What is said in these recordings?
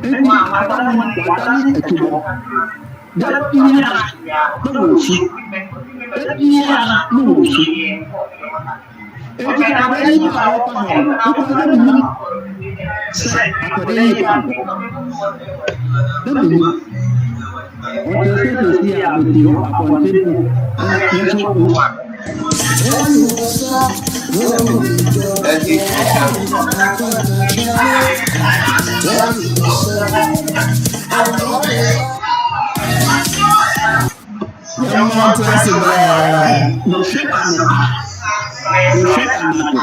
Enti akwadaa no wadane atubɔ. Da biara na wɔresu. Da biara na wɔresu. Enti akwadaa yi ba a ɔba hɔ no, mekɔɔ na menim sɛ akwadaa yi ba me hɔ. Na menim. Ɔkyerɛ sɛ seesei a mete hɔ abɔnten po na me nso Mehwɛ anɔpa,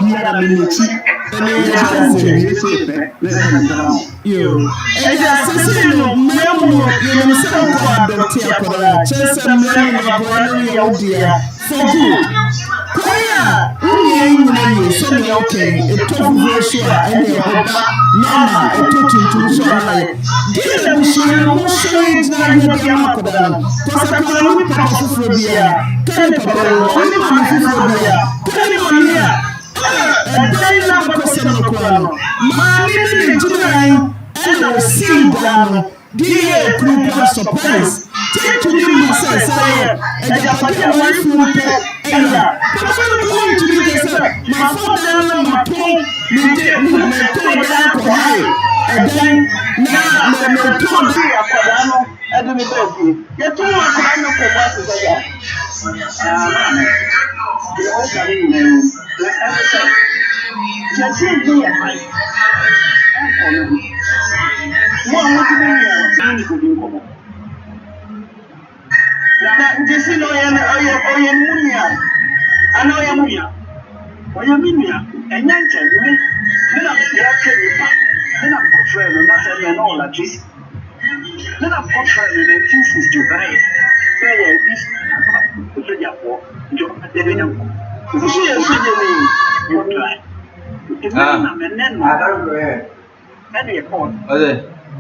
mehwɛ anadwo. Ɛgya sese no mmara mu no yɛnim sɛ wokɔ adɔpte akwadaa kyerɛ sɛ mmara mu no akwadaa no yɛ wo dea for good kwan a wo nua yi nyina yie sɛnea woka yi ɛtɔ fufuo so a ɛne ɛhɔ ba normal ɛtɔ tuntum so a na ayɛ deɛ na abusua no mosɔre gyina yɛ de ama akwadaa no kɔsɛ akwadaa no papa foforɔ biara ka ne papa wɔ hɔ ne maame foforɔ biara ka ne maame a ɛdan no abakɔsɛm no koraa no maame bi ne gyinae ɛna ɔsii dan no de yɛɛ kunu koraa surprise tentumi mma sɛ sɛ yɛ agyapadeɛ a warefoɔ mpo ɛyɛ a papa no koraa ntumi nka sɛ mafa dan no matɔn mede metɔn dan akɔhae ɛdan na metɔn dan akwadaa no ɛde ne baa fie yɛtum akwadaa no kɔ bɔ ase sɛ sɛ maame deɛ ɔka no nyinaa mu na ɛne sɛ yɛsi nti yɛ kwan ɛnkɔ no ho mo a mote mo nua no ne kɔdi nkɔmmɔ na nti si no ɔyɛ ɔyɛ ɔyɛ mu nua ana ɔyɛ mu nua ɔyɛ me nua ɛnyɛ nkyɛn me me na yɛatwa nipa me na mekɔfrɛ no na sɛ mɛ na ɔlatwe me na mekɔfrɛ no 1963 sɛ yɛ bi sogyafoɔ nti ɔbɛde ne nkɔ nso yɛ sogyani yɛtra nti me na me ne no ɛne yɛkɔɔ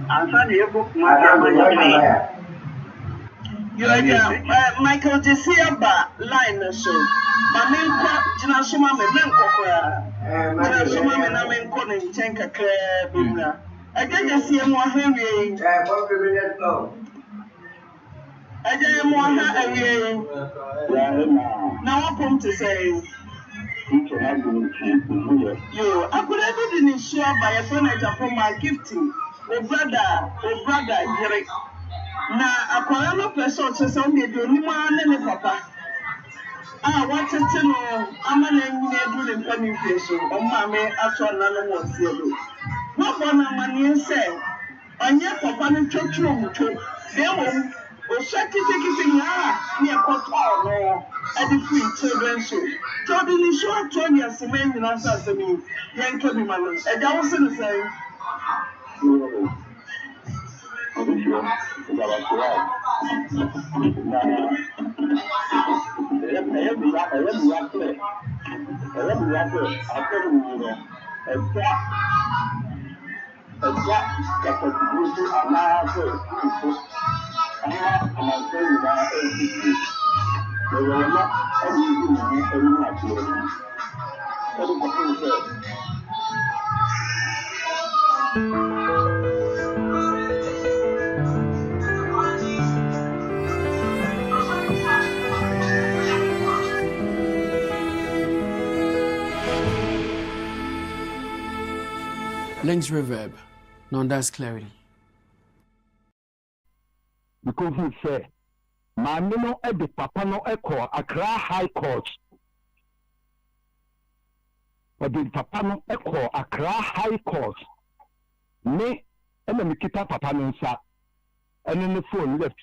ansa na yɛkɔ Kumasi ama yɛtwe. Yɛagya Michael Gyesi aba line no so. Ma menkɔ, gyina so ma me, menkɔ koraa. Gyina so ma me na menkɔ ne nkyɛn kakraa bi mmra. Agya Gyesi yɛ mo aha awie yi. Agya yɛ mo aha awie yi. Na wapom te sɛn? Yo, akwadaa bi de ne su aba, yɛfrɛ no Agyapong Gifty, wo brada, wo brada yere. Na akwadaa no pɛ sɛ ɔkyerɛ sɛ ɔno deɛ deɛ onim ara ne ne papa a watete no ama no anyini aduru ne mpanin mfeɛ so. Wɔn maame ato ananom wɔ nseɛ do. Wɔabɔ no amanneɛ sɛ ɔnyɛ papa no twotwuromtwo, na mmom osua ketekete nyaa ne ɛkɔtɔɔ no de firi children's home. Nti ɔde nisuo ato aniaseman nyinaa sɛ asɛm yi yɛnka bi ma no. Agya wo se no sɛn? Ɔbɛhyia Gabasoa na ɛyɛ me ya ɛyɛ me ya sɛ ɛyɛ me ya sɛ asɛm yi no ɛda ɛda kasafidie so anaasɛ tv so ama amansan nyinaa ɛretie. Yɛyɛ wɔn no ɛde yi ne ho anim akyerɛ ɛde kɔpem sɛ Links Reverb, Nondas Clarity. Mekɔhuu sɛ maame no de papa no kɔɔ Accra High Court. Ɔde papa no kɔɔ Accra High Court. Me na mekita papa no nsa ne ne phone left.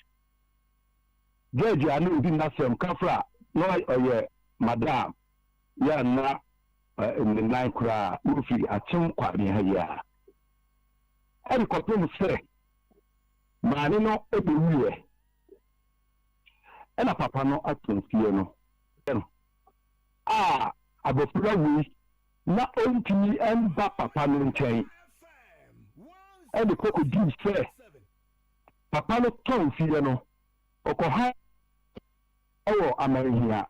Judge a na ɔdi n'asɛm kafra na ɔyɛ madam yɛ a na ne nan koraa na ɔfiri Akyem Kwame ha yi ara. Ɛde kɔpem sɛ maame no bɛwuiɛ ɛna papa no atɔn fie no a abɔfra wei na ɔntumi mba papa no nkyɛn ɛde kɔkɔduu sɛ papa no tɔn fie no ɔkɔha ɛwɔ Amanhia.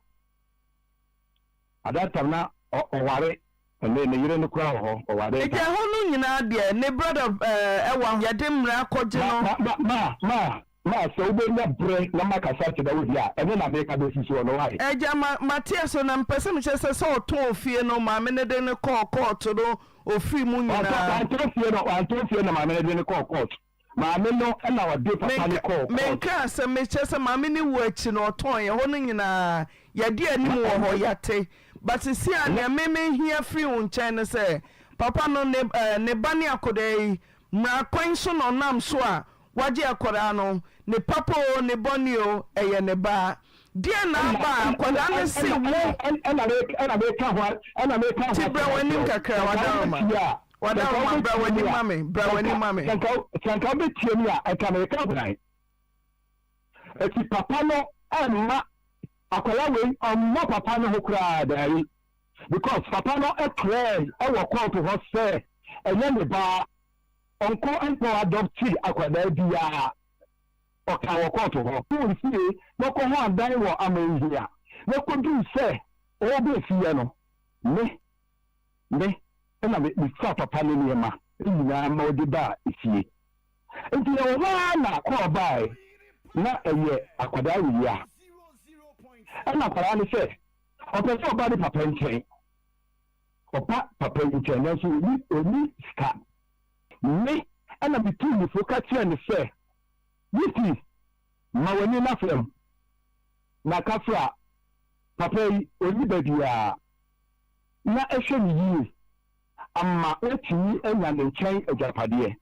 At that time na ɔware ne ne yere no koraa wɔ hɔ, ɔware. Nti ɛhɔ no nyinaa deɛ ne brother ɛwɔ hɔ yɛde mmara kɔgye no. Ma ma ma ma ma sɛ wobɛnya berɛ na makasa akyerɛ wo deɛ a, ɛno na meka bɛsi soɔ no why? Agya ma mate aseɛ na mepɛ sɛ mekyerɛ sɛ sɛ ɔtɔn fie no maame no de no kɔɔ kɔɔto no ɔfiri mu nyinaa. Wantɔn fie no wantɔn fie na maame no de no kɔɔ kɔɔto. Maame no na ɔde papa no kɔɔ court. Menkaa sɛ, mekyerɛ sɛ maame no wu akyi no ɔtɔn ɛhɔ no nyinaa yɛde anim wɔ hɔ yɛate but seesei a nea me mehia firi wo nkyɛn ne sɛ papa no ne eh, ne ba ne akɔdaa yi mmara kwan so na ɔnam so a wagye akɔdaa no ne papa o ne bɔne o ɛyɛ ne ba deɛn na aba a akɔdaa no se wo Ɛna meka ho ɛna meka ho ti bra w'anim kakra wadaroma. Wadaroma bra w'anim ma me, bra w'anim ma me. Sɛ nka wobɛtie me a, nka mereka bran. Eti papa no ɛmma akwadaa wei ɔmmɔ papa no ho koraa daabi. Because papa no ɛkrɛɛ ɛwɔ kɔɔto hɔ sɛ ɛnyɛ ne ba, ɔnkɔ nkɔ adɔpte akwadaa biara. Ɔkaa wɔ kɔɔto hɔ. Wɔ ne fie na ɔkɔ ho adan wɔ Amanhia na kɔduru sɛ ɔrebɛ fie no, me Me na mefaa papa no nneɛma nyinaa ma ɔde baa efie. Nti yɛwɔ hɔ ara na kɔɔ bae, na ɛyɛ akwadaa wei a. Ɛna akwadaa no sɛ ɔpɛ sɛ ɔba ne papa nkyɛn. Ɔba papa yi nkyɛn nanso ɔnni ɔnni sika. Me na metuu ne fo ka kyerɛɛ no sɛ, Wiki, ma w'ani nna fam na ka fra papa yi, ɔnni baabiara. na hwɛ no yie ama woatumi anya ne nkyɛn agyapadeɛ.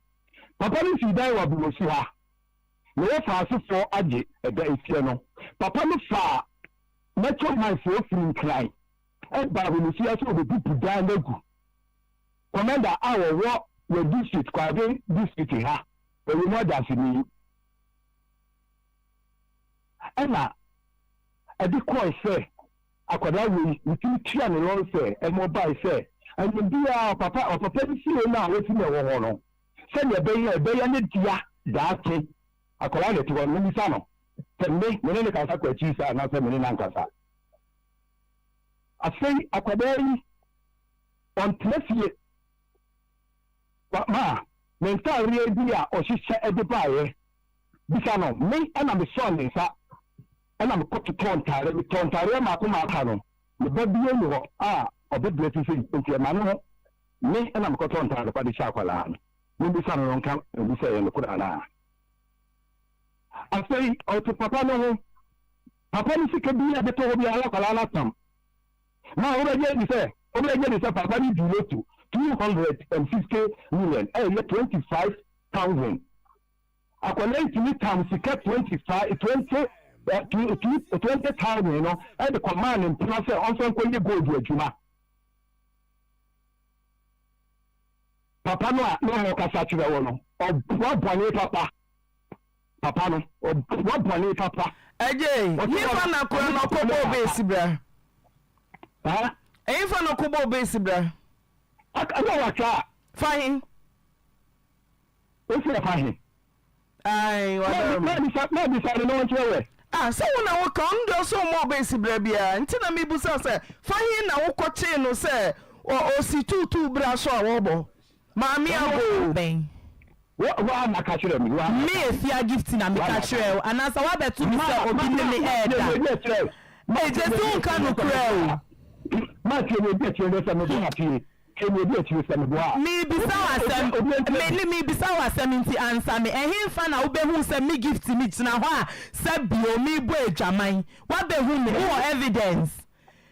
Papa no sii dan wɔ Aburosi ha, na wɔfaa asefoɔ agye ɛda efie no. Papa no faa Metro man foɔ firi Nkran baa Aburosi ha sɛ wɔbɛbubu dan no agu. Commander a ɔwɔ yɛn district, Kwaben district ha, ɔyɛ mu adanseni. Ɛna ɛde kɔe sɛ Akwadaa wei metumi tua ne lɔre fɛ ɛma ɔbae sɛ anwum biara ɔpapa ɔpapa no fie no a wasi no ɛwɔ hɔ no sɛnea ɛbɛyɛ a ɛbɛyɛ ne dea daakye. Akwadaa na ɛte hɔ no memmisa no sɛ me me ne no kasa kɔ akyiri saa anaasɛ me ne no ankasa. Afei akwadaa yi ɔntena fie ma me ntaareɛ bi a ɔhyehyɛ de baeɛ bisa no me ɛna mesɔɔ ne nsa Ɛna mekɔ totɔɔ ntaadeɛ, metɔɔ ntaadeɛ mmaako mmaako no, me ba biara nni hɔ a ɔbɛbrɛ te sei, nti ɛma ne ho, me na mekɔtɔɔ ntaade pa de hyɛ akwadaa no, mommisa no na ɔnka nhu sɛ ɛyɛ nokorɛ anaa. Afei ɔte papa no ho, papa no sika biara a ɛbɛtɔ hɔ biara na akwadaa no atam. Na wobɛgye adi sɛ, wobɛgye adi sɛ papa no di loto 250 million, ɛyɛ 25,000. Akwadaa yi tumi tam sika 25, 20, 20,000 no de kɔmaa ne mpena sɛ ɔmfa nkɔyɛ gold adwuma. Papa no a na ɔkasa kyerɛ wo no, ɔboa bɔne papa. Papa no, ɔboa bɔne papa. Ɛgye, hefa na kora na ɔkɔbɔɔ beesi bra? Ɛhefa na ɔkɔbɔɔ beesi bra? Ɛna watwa. Fa he? Wosi ɛfa he? Ae, wadaro me. Mabisa no na ɔnkyerɛ wɛ. Ah, sɛ wo na woka, ɔno deɛ ɔsɛ ɔmmɔɔ base berɛ biara, nti na mebusa sɛ, fa he na wokɔkyee no sɛ ɔsi tuutuu bra so a wɔbɔ? Maame Agoo. Bɛn. Wo woa na ka kyerɛ me, woa na Me ka. Afia Gifty na Woa meka na ka. kyerɛɛ wo anaasɛ woabɛto me Ma, sɛ ma, obi ne ma, me ma, tie ɛɛda? nea edi akyire. Ma, Ee, tie nea Gyasi edi wonka akyire na sɛ nokorɛ meboa o. a. Ma, tie nea edi akyire na sɛ meboa a, tie. Tie nea edi akyire sɛ meboa a. Merebisa wo asɛm, me ne merebisa wo asɛm nti ansa me. Ɛhenfa na wobɛhuu sɛ me Gifty megyina hɔ a sɛ bio merebɔ adwaman? Woabɛhu me? Wowɔ evidence?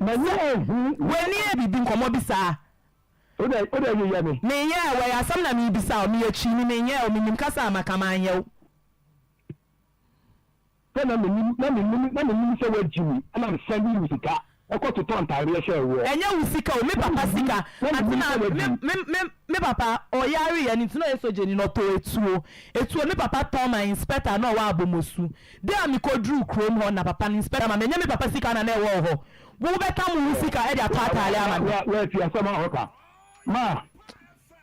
M'ani anhu. W'ani a biribi nkɔmmɔ bi saa? Wode wode yeyɛ me. Menyɛɛ wo, ɛyɛ asɛm na merebisa wo. Meyɛ Kyini, menyɛɛ wo, menim kasa a maka, manyɛ wo. Sɛ na menim na menim na menim sɛ woagyi me ɛna me sɛnde wo sika ɛkɔ totɔ ntaadeɛ hyɛɛ woɔ. Ɛnyɛ wo sika o, me papa sika. Na menim Atena sɛ me woagyi me. me me me papa ɔyareɛ no nti na ɔyɛ sogyani no ɔtɔɔ etuo. Etuo me papa tɔn maa inspector a na ɔwɔ Abomosu. Da a mekɔduruu kurom hɔ na papa no inspector ma me, ɛnyɛ me papa sika na na ɛwɔ hɔ. Wo wobɛtam wo sika de atɔ ataare ama me. Woatie asɛm a ɔka? Ma.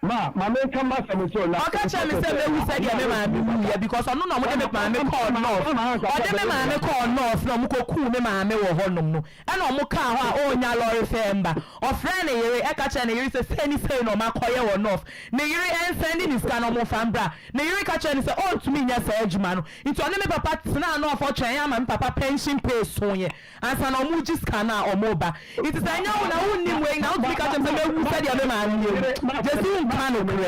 Ma, ma menka m'asɛm nkyerɛ wo na. Ɔka kyerɛɛ me sɛ mɛwu sɛdeɛ me maame wuiɛ because ɔno na wɔde me maame kɔɔ North. Ɔde me maame kɔɔ North na wɔkɔkuu me maame wɔ hɔnom no ɛna wɔkaa hɔ a ɔnnya lɔre fare mba. Ɔfrɛɛ ne yere ɛka kyerɛɛ ne yere sɛ sei ne sei na wɔakɔyɛ wɔ North. Ne yere ɛnsɛnde ne sika na wɔmfa mbra. Ne yere ka kyerɛɛ no sɛ ɔntumi nyɛ saa adwuma no nti ɔne me papa tenaa North hɔ twɛn ama me papa pension pay soeɛ. Ansa na ɔmo regye sika no a ɔmo reba. Nti sɛ ɛnyɛ wo na wonnim wei na wotumi ka kyerɛ me sɛ mɛwu sɛdeɛ me maame awu. Gyesi wonka nokorɛ.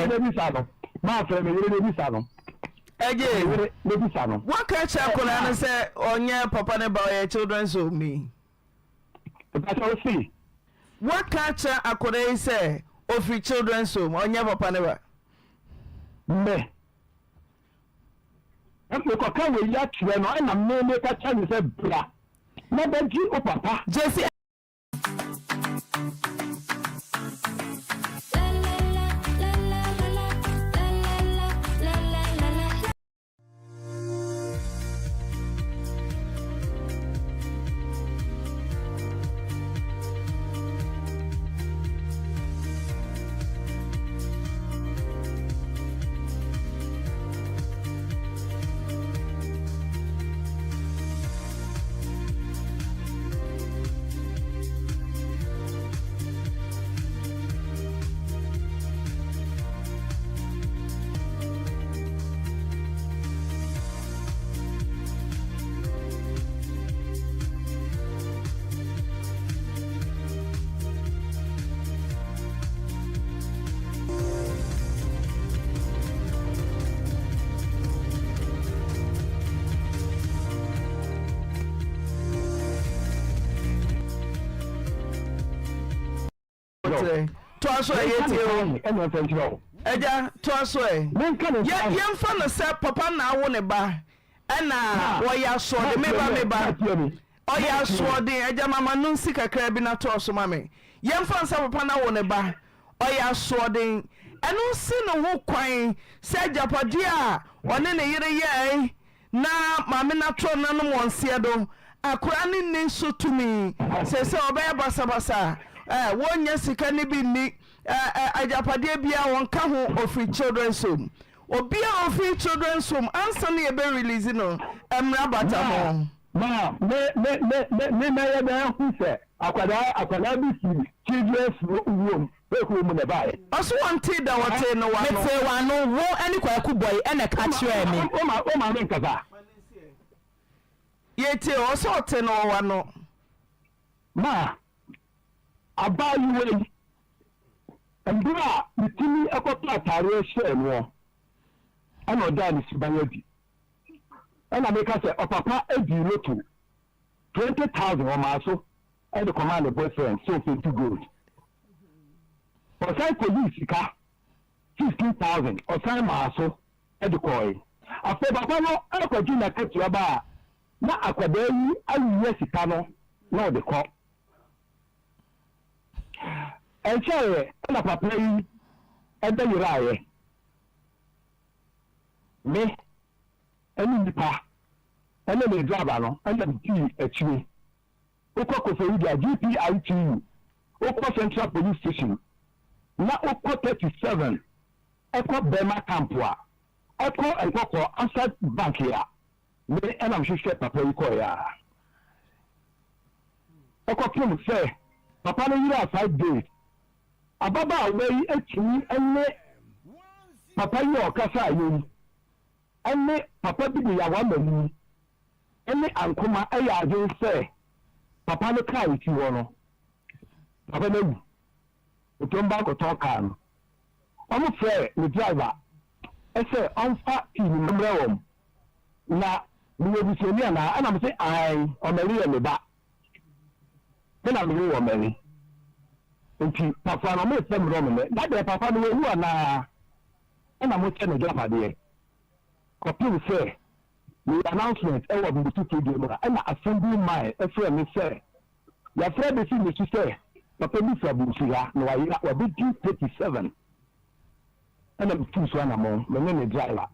Agye, woaka akyerɛ akwadaa no sɛ ɔnyɛ papa ne ba ɔyɛ children's home ni? Woaka akyerɛ akwadaa yi sɛ ɔfiri children's home ɔnyɛ papa ne ba? Mɛ. Mekɔka wei akyerɛ no, ɛna me meka kyerɛ no sɛ, Bra na bɛgye wo papa. Gyesi. Toa so ɛ yɛtie o. Agya toa so ɛ. Yɛmfa no sɛ papa na awo ne ba ɛna wɔyɛ asoɔden meba meba ɔyɛ asoɔden agya mama no nsi kakra bi na toa so ma me. Yɛmfa no sɛ papa no awo ne ba ɔyɛ asoɔden ɛno nsi ne ho kwan sɛ agyapadeɛ a ɔne ne yere yɛe Na maame no atorɔ nanom wɔ nseɛ do, akora no nni so tumi, seesei ɔbɛyɛ basabasa, eh, wɔnnya sika no bi nni, eh, eh, agyapadeɛ biara wɔnka ho, ɔfiri children's home. Obi a ɔfiri children's home ansa na yɛbɛ release no, mmara bata ho. Ma me me me me me mɛyɛ dɛn ahu sɛ akwadaa akwadaa bi firi children's home home mu na ɛbaeɛ? Ɔse wɔntee da wɔtee no w'ano. Metee w'ano, wo ne Kwaku Boy na ɛka kyerɛɛ me. Wo ma wo maame nkasa. Yɛtie o, ɔse ɔtee no wɔ w'ano. Ma abaayewa yi, mmerɛ a metumi kɔtɔ ataareɛ hyɛɛ noɔ, ɛna ɔdaa ne suban adi. Ɛna meka sɛ ɔpapa dii loto 20,000 ɔmaa so de kɔmaa ne boyfriend sɛ ɔpenti gold. Ɔsan kɔyii sika 15,000 ɔsan maa so de kɔɔe. Afei papa no rekɔgye n'akatua ba a, na akwadaa yi awia sika no na ɔde kɔ. Ɛnkyɛeɛ na papa yi bɛyeraeɛ. Me ne nnipa ne me driver no na medii akyire. Wokɔ Koforidua, GPITU, wokɔ Central Police Station na wokɔ 37 kɔ Burma Camp a, ɛkɔ Nkɔkɔ outside bank a, me na mehwehwɛ papa yi kɔeɛ a. Ɛkɔpem sɛ papa no yeraa 5 days. Ababaawa yi tumi ne papa yi a ɔkasaeɛ yi ne papa bi de Yawa Mani ne Ankoma yɛ adwene sɛ papa no kaa ɛsi hɔ no, papa no awu. Nti wɔn ba akɔtɔn kaa no. Wɔfrɛɛ ne driver sɛ ɔmfa key no mmrɛ wɔn. Na meyɛ busuani anaa? Ɛna mese ae, Ɔmani yɛ me ba. Me na mewoo Ɔmani. Nti papa no ɔmefrɛ me dɛ ɔmemɛ. Na deɛ papa no wawu anaa? Ɛna mokyɛ n'agyapadeɛ. Kɔpem sɛ meyɛ announcement wɔ Mbutu Fidie mu a, ɛna Assembly man frɛɛ me sɛ yɛafrɛ abɛsi me so sɛ papa bi firi Abonsu ha na wayera, wabɛdi 37. Ɛna metuu so anamɔn, me ne ne driver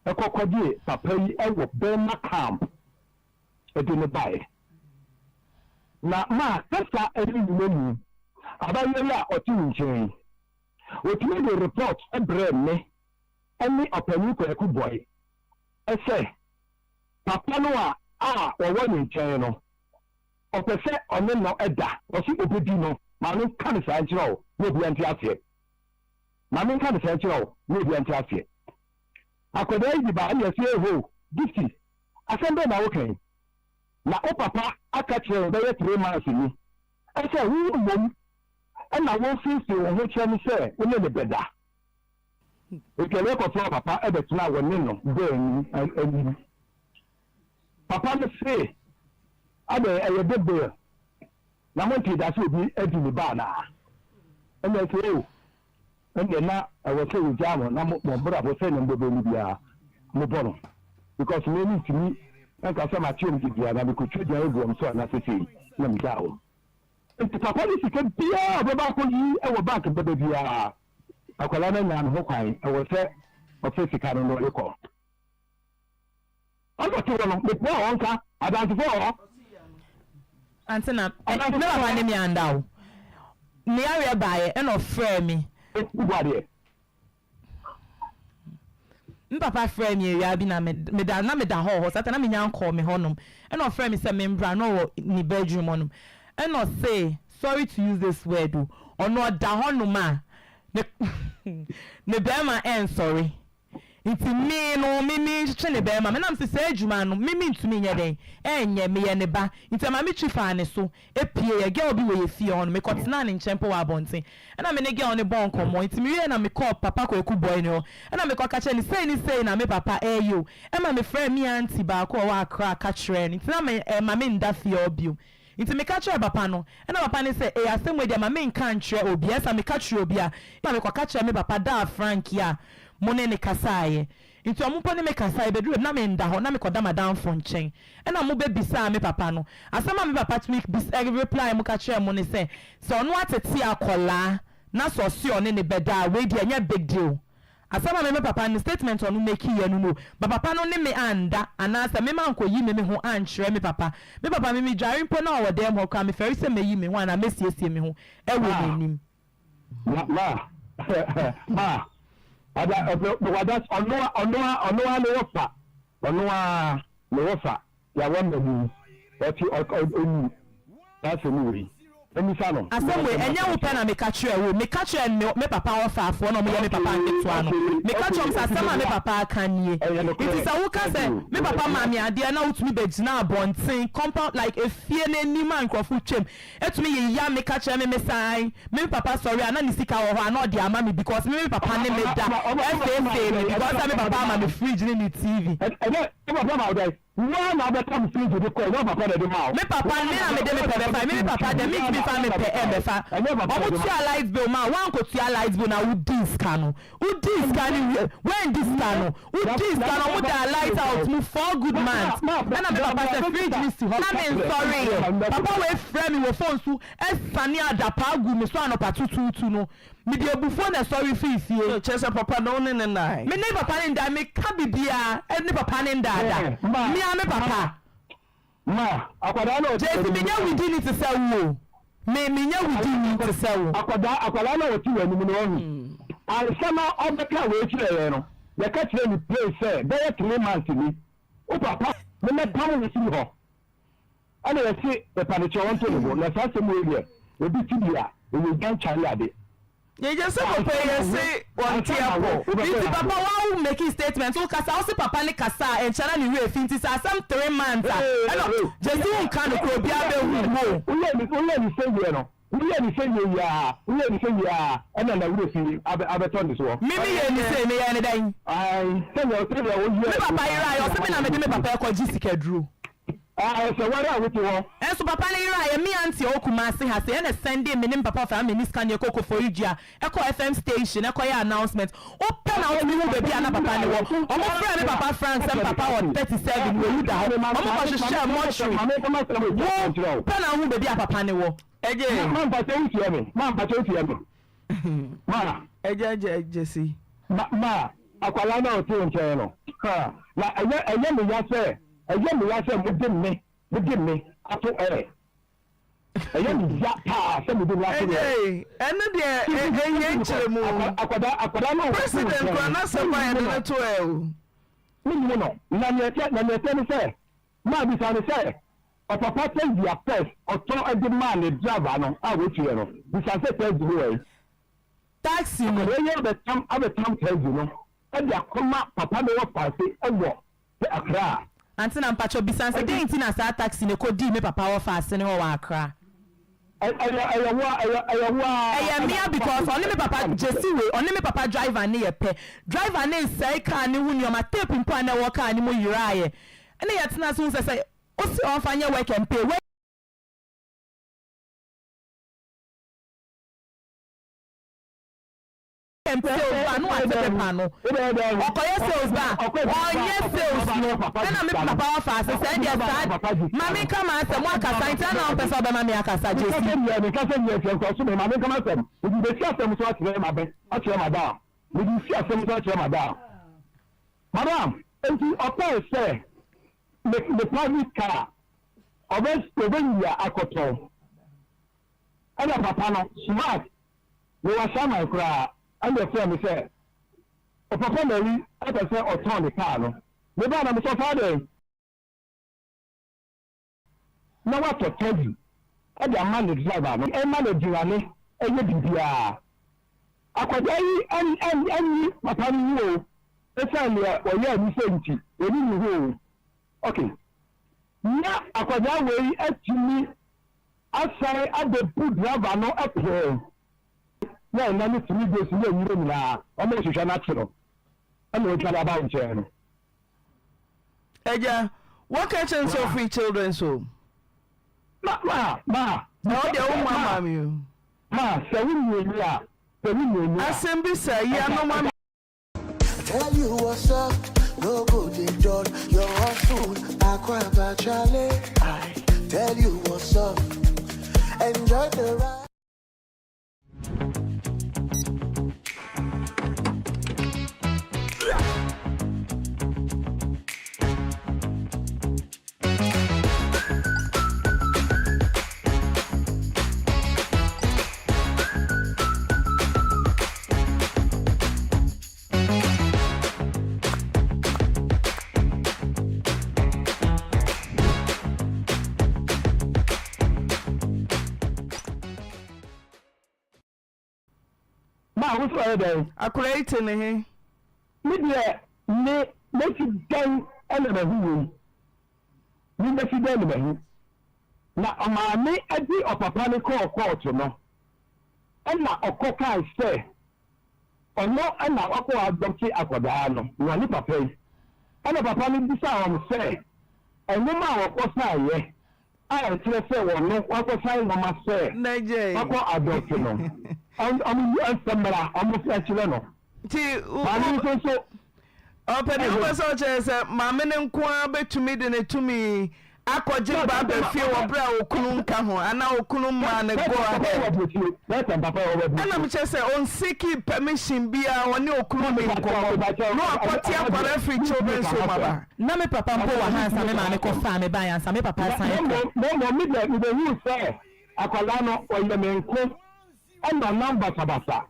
kɔ kɔgyee papa yi wɔ Burma camp de no baeɛ. Na ma kasa ne nnwuma mu abaayewa yi a ɔte wo nkyɛn yi. Wɔtumi de report brɛɛ me ne Ɔpanin Kwaku Boy sɛ papa no a a ɔwɔ ne nkyɛn no, ɔpɛ sɛ ɔne no da, ɔse ɔbɛdi no. Ma menka no saa nkyerɛ wo na obiara nte aseɛ. Ma menka no saa nkyerɛ wo na obiara nte aseɛ. Akwadaa yi de baa ɛna yɛse ehoo, Gifty, asɛm bɛn na woka yi? Na wo papa aka kyerɛ yɛn bɛyɛ 3 months ni sɛ wo mmom na wofeefee wo ho kyerɛ no sɛ wo ne no bɛda. Enti ɔno kɔfrɛɛ papa bɛtenaa wɔne no baanu anim. Papa no se, Adɛn, ɛyɛ big deal? Na montee da sɛ obi adi ne ba anaa? Ɛnna ɛsɛ o, ɛnneɛ na ɛwɔ sɛ yɛgyaa mo na mo brabɔ sɛnea mobɛbɔ no biara mobɔ no because me mentumi nka sɛ mate wɔn dibea na mekɔtwa dwan agu wɔn so anaasɛ sei na megyaa wɔn. Nti papa no sika biara a ɔbɛba akɔyi wɔ bank bɛba biara akwadaa no anya ne ho kwan ɛwɔ sɛ ɔfɛ sika no na ɔde kɔ. Ɔno ɔte hɔ no mepɛ a ɔnka adansefo wɔ hɔ. Ante na me papa ne me anda o. Ne yareɛ baeɛ ɛna ɔfrɛɛ me. Wobɔ adeɛ. Me papa frɛɛ me awia bi na meda na meda hɔ hɔ saa ta na menya nkɔɔ me hɔnom ɛna ɔfrɛɛ me sɛ membra na ɔwɔ ne bedroom hɔnom ɛna ɔse sorry to use this word o ɔno ɔda hɔnom a ne ne bɛrima ɛnsɔre nti me no me mentwetwe ne bɛrima me na mese saa adwuma no me mentumi nyɛ dɛn ɛnyɛ meyɛ ne ba nti ɛma me twi faa ne so pieeɛ, girl bi wɔ yɛ fie hɔ no, mekɔ tenaa ne nkyɛn mpo wɔ abɔnten, ɛna me ne girl no bɔɔ nkɔmmɔ, nti me wieɛ na me kɔɔ papa Kwaku boy no hɔ, ɛna me kɔ ka kyerɛɛ no sei ne sei na me papa ɛɛyɛ o, ɛma me frɛɛ me auntie baako a ɔwɔ Accra ka kyerɛɛ no, nti na me ɛma me nda fie hɔ bio, nti me ka kyerɛɛ papa no, ɛna papa no sɛ ei asɛm wei deɛ ma me nka nkyerɛ obi, ɛsa me ka kyerɛ obi a, ɛna me kɔ ka kyerɛɛ me papa daa Frank yi a mo ne no kasaeɛ, Nti ɔmo mpo ne me kasae, bɛduru baabi na menda hɔ, na mekɔda m'adamfo nkyɛn. Ɛna mo bɛ bisaa me papa no. Asɛm a me papa tumi bis ɛ reply mo ka kyerɛɛ mo ne sɛ, sɛ ɔno atete akɔlaa na sɛ ɔse ɔne no bɛda a, wei deɛ ɛnyɛ big deal. Asɛm a me me papa no, statement a ɔno make yɛ no no, but papa no ne me anda anaasɛ me mankɔyi me me ho ankyerɛ me papa. Me papa me medware mpo na ɔwɔ dɛm hɔ koraa mefɛre sɛ mɛyi me ho anaa mɛsiesie me ho wɔ n'anim. Ma ma ma ɔda ɔda ɔno ɔno ɔno ara ne wɔfa ɔno ara ne wɔfa yàwɔ mmamu ɔte ɔnyi n'asɛm wei mmisa no. Asɛm wei ɛnyɛ wo pɛ na meka kyerɛɛ wo, meka kyerɛɛ me me papa ɔfaafoɔ na wɔyɛ me papa nketewa no, meka kyerɛɛ wɔn sɛ asɛm a me papa aka nie, nti sɛ woka sɛ me papa maa me adeɛ na wotumi bɛgyina abɔnten compound like efie no anim a nkurɔfo twam Etumi yeya me ka kyerɛ me me saa ae me me papa sɔre a na ne sika wɔ hɔ a na ɔde ama me because me me papa ne me da ɛfeefee me because sɛ me papa ama me fridge ne ne TV. Ɛnɛ wo papa ma wo dɛn? Wo ara na wobɛka me fridge de kɔe, nyɛ wo papa na ɛde maa wo. Me papa me na mede me pɛ bɛfa me me papa deɛ mentumi nfa me pɛ ɛmbɛfa. Ɔmo tua light bill maa wo woankotua light bill na wodii sika no Wodii sika no wie woanndi sika no wodii sika no ɔmo daa light out mu four good months ɛna me papa sɛ fridge no si hɔ na me nsɔreeɛ papa wei frɛ me wɔ phone so sane adapaa guu me so anɔpa tutuutu no mede abufuo na ɛsɔre fii fie. Kyerɛ sɛ papa no wo ne no nnae. Me ne papa no ndae meka bibiaa ne papa no ndaa da mea me papa. Ma akwadaa no a ɔte Gyesi w'anim menyɛ no. wudini te sɛ wo o. Me menyɛ wudini te sɛ wo. Akwadaa akwadaa no a ɔte w'anim no wahu. Ansa na ɔbɛka wei kyerɛ yɛn no, yɛka kyerɛɛ no plain sɛ bɛyɛ 3 months ni, wo papa ne mɛpam wo firi hɔ. Ɛna yɛse yɛpa no kyɛw ɔnto ne bo, na saa asɛm wei deɛ obi te bi a, ɛyɛ gyan kyare ade. Yɛgye sɛ papa yi yɛse ɔnte apɔ. Nti papa wa wo make statement wo kasa wo se papa ne kasa a ɛnkyɛ na ne werɛ fi nti sɛ asɛm 3 months a ɛna gyesi wo nka nokorɛ obiara bɛ hu wo. Woyɛ ne woyɛ ne sɛ yie no woyɛ ne sɛ yie yi aa woyɛ ne sɛ yie aa ɛna na werɛ fi abɛ abɛtɔ ne soɔ. Me me yɛ ne sei me yɛ ne dɛn. Ae sɛdeɛ sɛdeɛ woyɛ. Me papa yeraeɛ ɔse me na mede me papa ɛkɔ gye sika duro. Ae sɛ ware a wote hɔ. Nso papa no yeraeɛ me auntie a ɔwɔ Kumasi ha sei ɛna sɛndee me ne me papa ɔfrɛ ama me ne sika no yɛkɔ Koforidua ɛkɔ FM station ɛkɔ yɛ announcement wopɛ na wotumi hu baabi a na papa no wɔ ɔmo frɛɛ me papa Frank sɛ me papa wɔ 37 wawu da hɔ ɔmo kɔ hwehwɛɛ mortuary wo pɛ na wohu baabi a papa no wɔ. Ɛgye. Ma mpakyɛ wo tie me ma mpakyɛ wo tie me ma. Ɛgye ɛgye ɛgye si. Ma ma akwadaa no a ɔte wo nkyɛn no ha na ɛyɛ ɛyɛ me ya sɛ ɛyɛ me ya sɛ mode me mode me ato ɛɛ. Ɛyɛ me ya paa sɛ mede no ato lɔre. Ɛgyei, ɛno deɛ ɛhia nkyerɛmu. Akwadaa akwadaa no a ɔte wo President nkyɛn koraa no, n'asɛm a wonnim yɛde no. no to ɛ o. Wonnim no. Na nea ɛteɛ na nea ɛteɛ ne sɛ, maa bisa no sɛ, ɔpapa taxi a first ɔtɔ de maa ne driver no a watuiɛ no, bisa no sɛ taxi no wɔ he? Taxi no. Akwadaa yi abɛtam abɛtam taxi no de akɔma papa no wɔ faase wɔ Accra. Ante na mpakyɛw bisa no sɛ dɛn nti na saa taxi no kɔdii me papa hɔ faase no hɔ wɔ Accra? Ɛyɛ ɛyɛ wo ɛyɛ ɛyɛ wo ara Ɛyɛ ɛna mea wofa because so ɔne me papa ɛka no Gyesi sɛ. wei ɔne me papa driver no yɛ pɛ. Driver no resɛe car no ho nnoɔma tape mpo a na ɛwɔ car no mu yeraeɛ. Ɛna yɛtena ase hu sɛ sɛ ose ɔmfa nyɛ work and pay work and sales ba na wate paper no ɔkɔyɛ sales ba ɔnyɛ sales no ɛna me papa wafa ase sɛ ɛdeɛ saa ma me nka ma asɛm wakasa nti ana ɔmpɛ sɛ ɔbɛma me akasa gyesi. Mekasa wie nti nkɔ so ma me nka m'asɛm mede bɛsi asɛm so akyerɛ mabɛ akyerɛ madam mede si asɛm so akyerɛ madam madam nti ɔpɛɛ sɛ me me private car ɔbɛ ɔbɛwia akɔtɔn ɛna papa no smart Mewɔ ahyɛaman koraa ɛna ɔfrɛɛ me sɛ ɔpapa Mary pɛ sɛ ɔtɔn ne kaa no. Mebaa na mesɛ ɔfa adɛn? Na watɔ taxi de ama ne driver no ɛma no aduane ɛyɛ biribiara. Akwadaa yi ɛnni papa no ho o, ɛsiane deɛ ɔyɛɛ no sɛ nti ɔnni ne ho o. Ok, na akwadaa wei atumi asan abɛbu driver no poo na ɛna ne three days ne anwummerɛ nyinaa wɔrehwehwɛ no akye no ɛna ɔdwane aba wo nkyɛn no. Agya, woaka kyerɛ no sɛ ɔfiri children's home? Ma, ma, ma. Na wo deɛ wo mma maa me o. Ma, sɛ wo mmienu a, sɛ wo mmienu a. Asɛm bi saa, yi ano ma me. Tell you what's up, no go dey dull your hustle. Akwaba Chale, I tell you what's up, enjoy the ride. Ma wo so ɔyɛ dɛn? Akwadaa yi te ne he? Me deɛ me mɛsi dɛn na mahu wei? Me mɛsi dɛn na mahu? Na ɔmaame de ɔpapa no kɔɔ kɔɔto no, ɛna ɔkɔ kae sɛ ɔno na wakɔ adɔpte akwadaa no, na ne papa yi. Ɛna papa no bisaa wɔn sɛ nwoma a wɔkɔsaeɛ a ɛkyerɛ sɛ wɔno wakɔsan nwoma sɛ wakɔ adɔpte no, wɔn mfa mmra, wɔn nkyerɛ no. Nti Maame no nso Ɔpɛ deɛ wopɛ sɛ ɔkyerɛ sɛ maame no nko ara bɛtumi de ne tumi akɔgye ba aba fie wɔ berɛ a okunu nka ho anaa okunu mmaa no go ahead. Ɛna mekyerɛ sɛ ɔnsiki permission biara ɔne okunu nni nkɔmmɔ na wakɔte akwadaa afiri children's home aba. Na me papa mpo wɔ ha ansa me maame kɔ faa me baeɛ ansa me papa san kɔ. Na mmom me deɛ mebɛhuu sɛ akwadaa no ɔyɛ me nko ɛna ɔnam basabasa.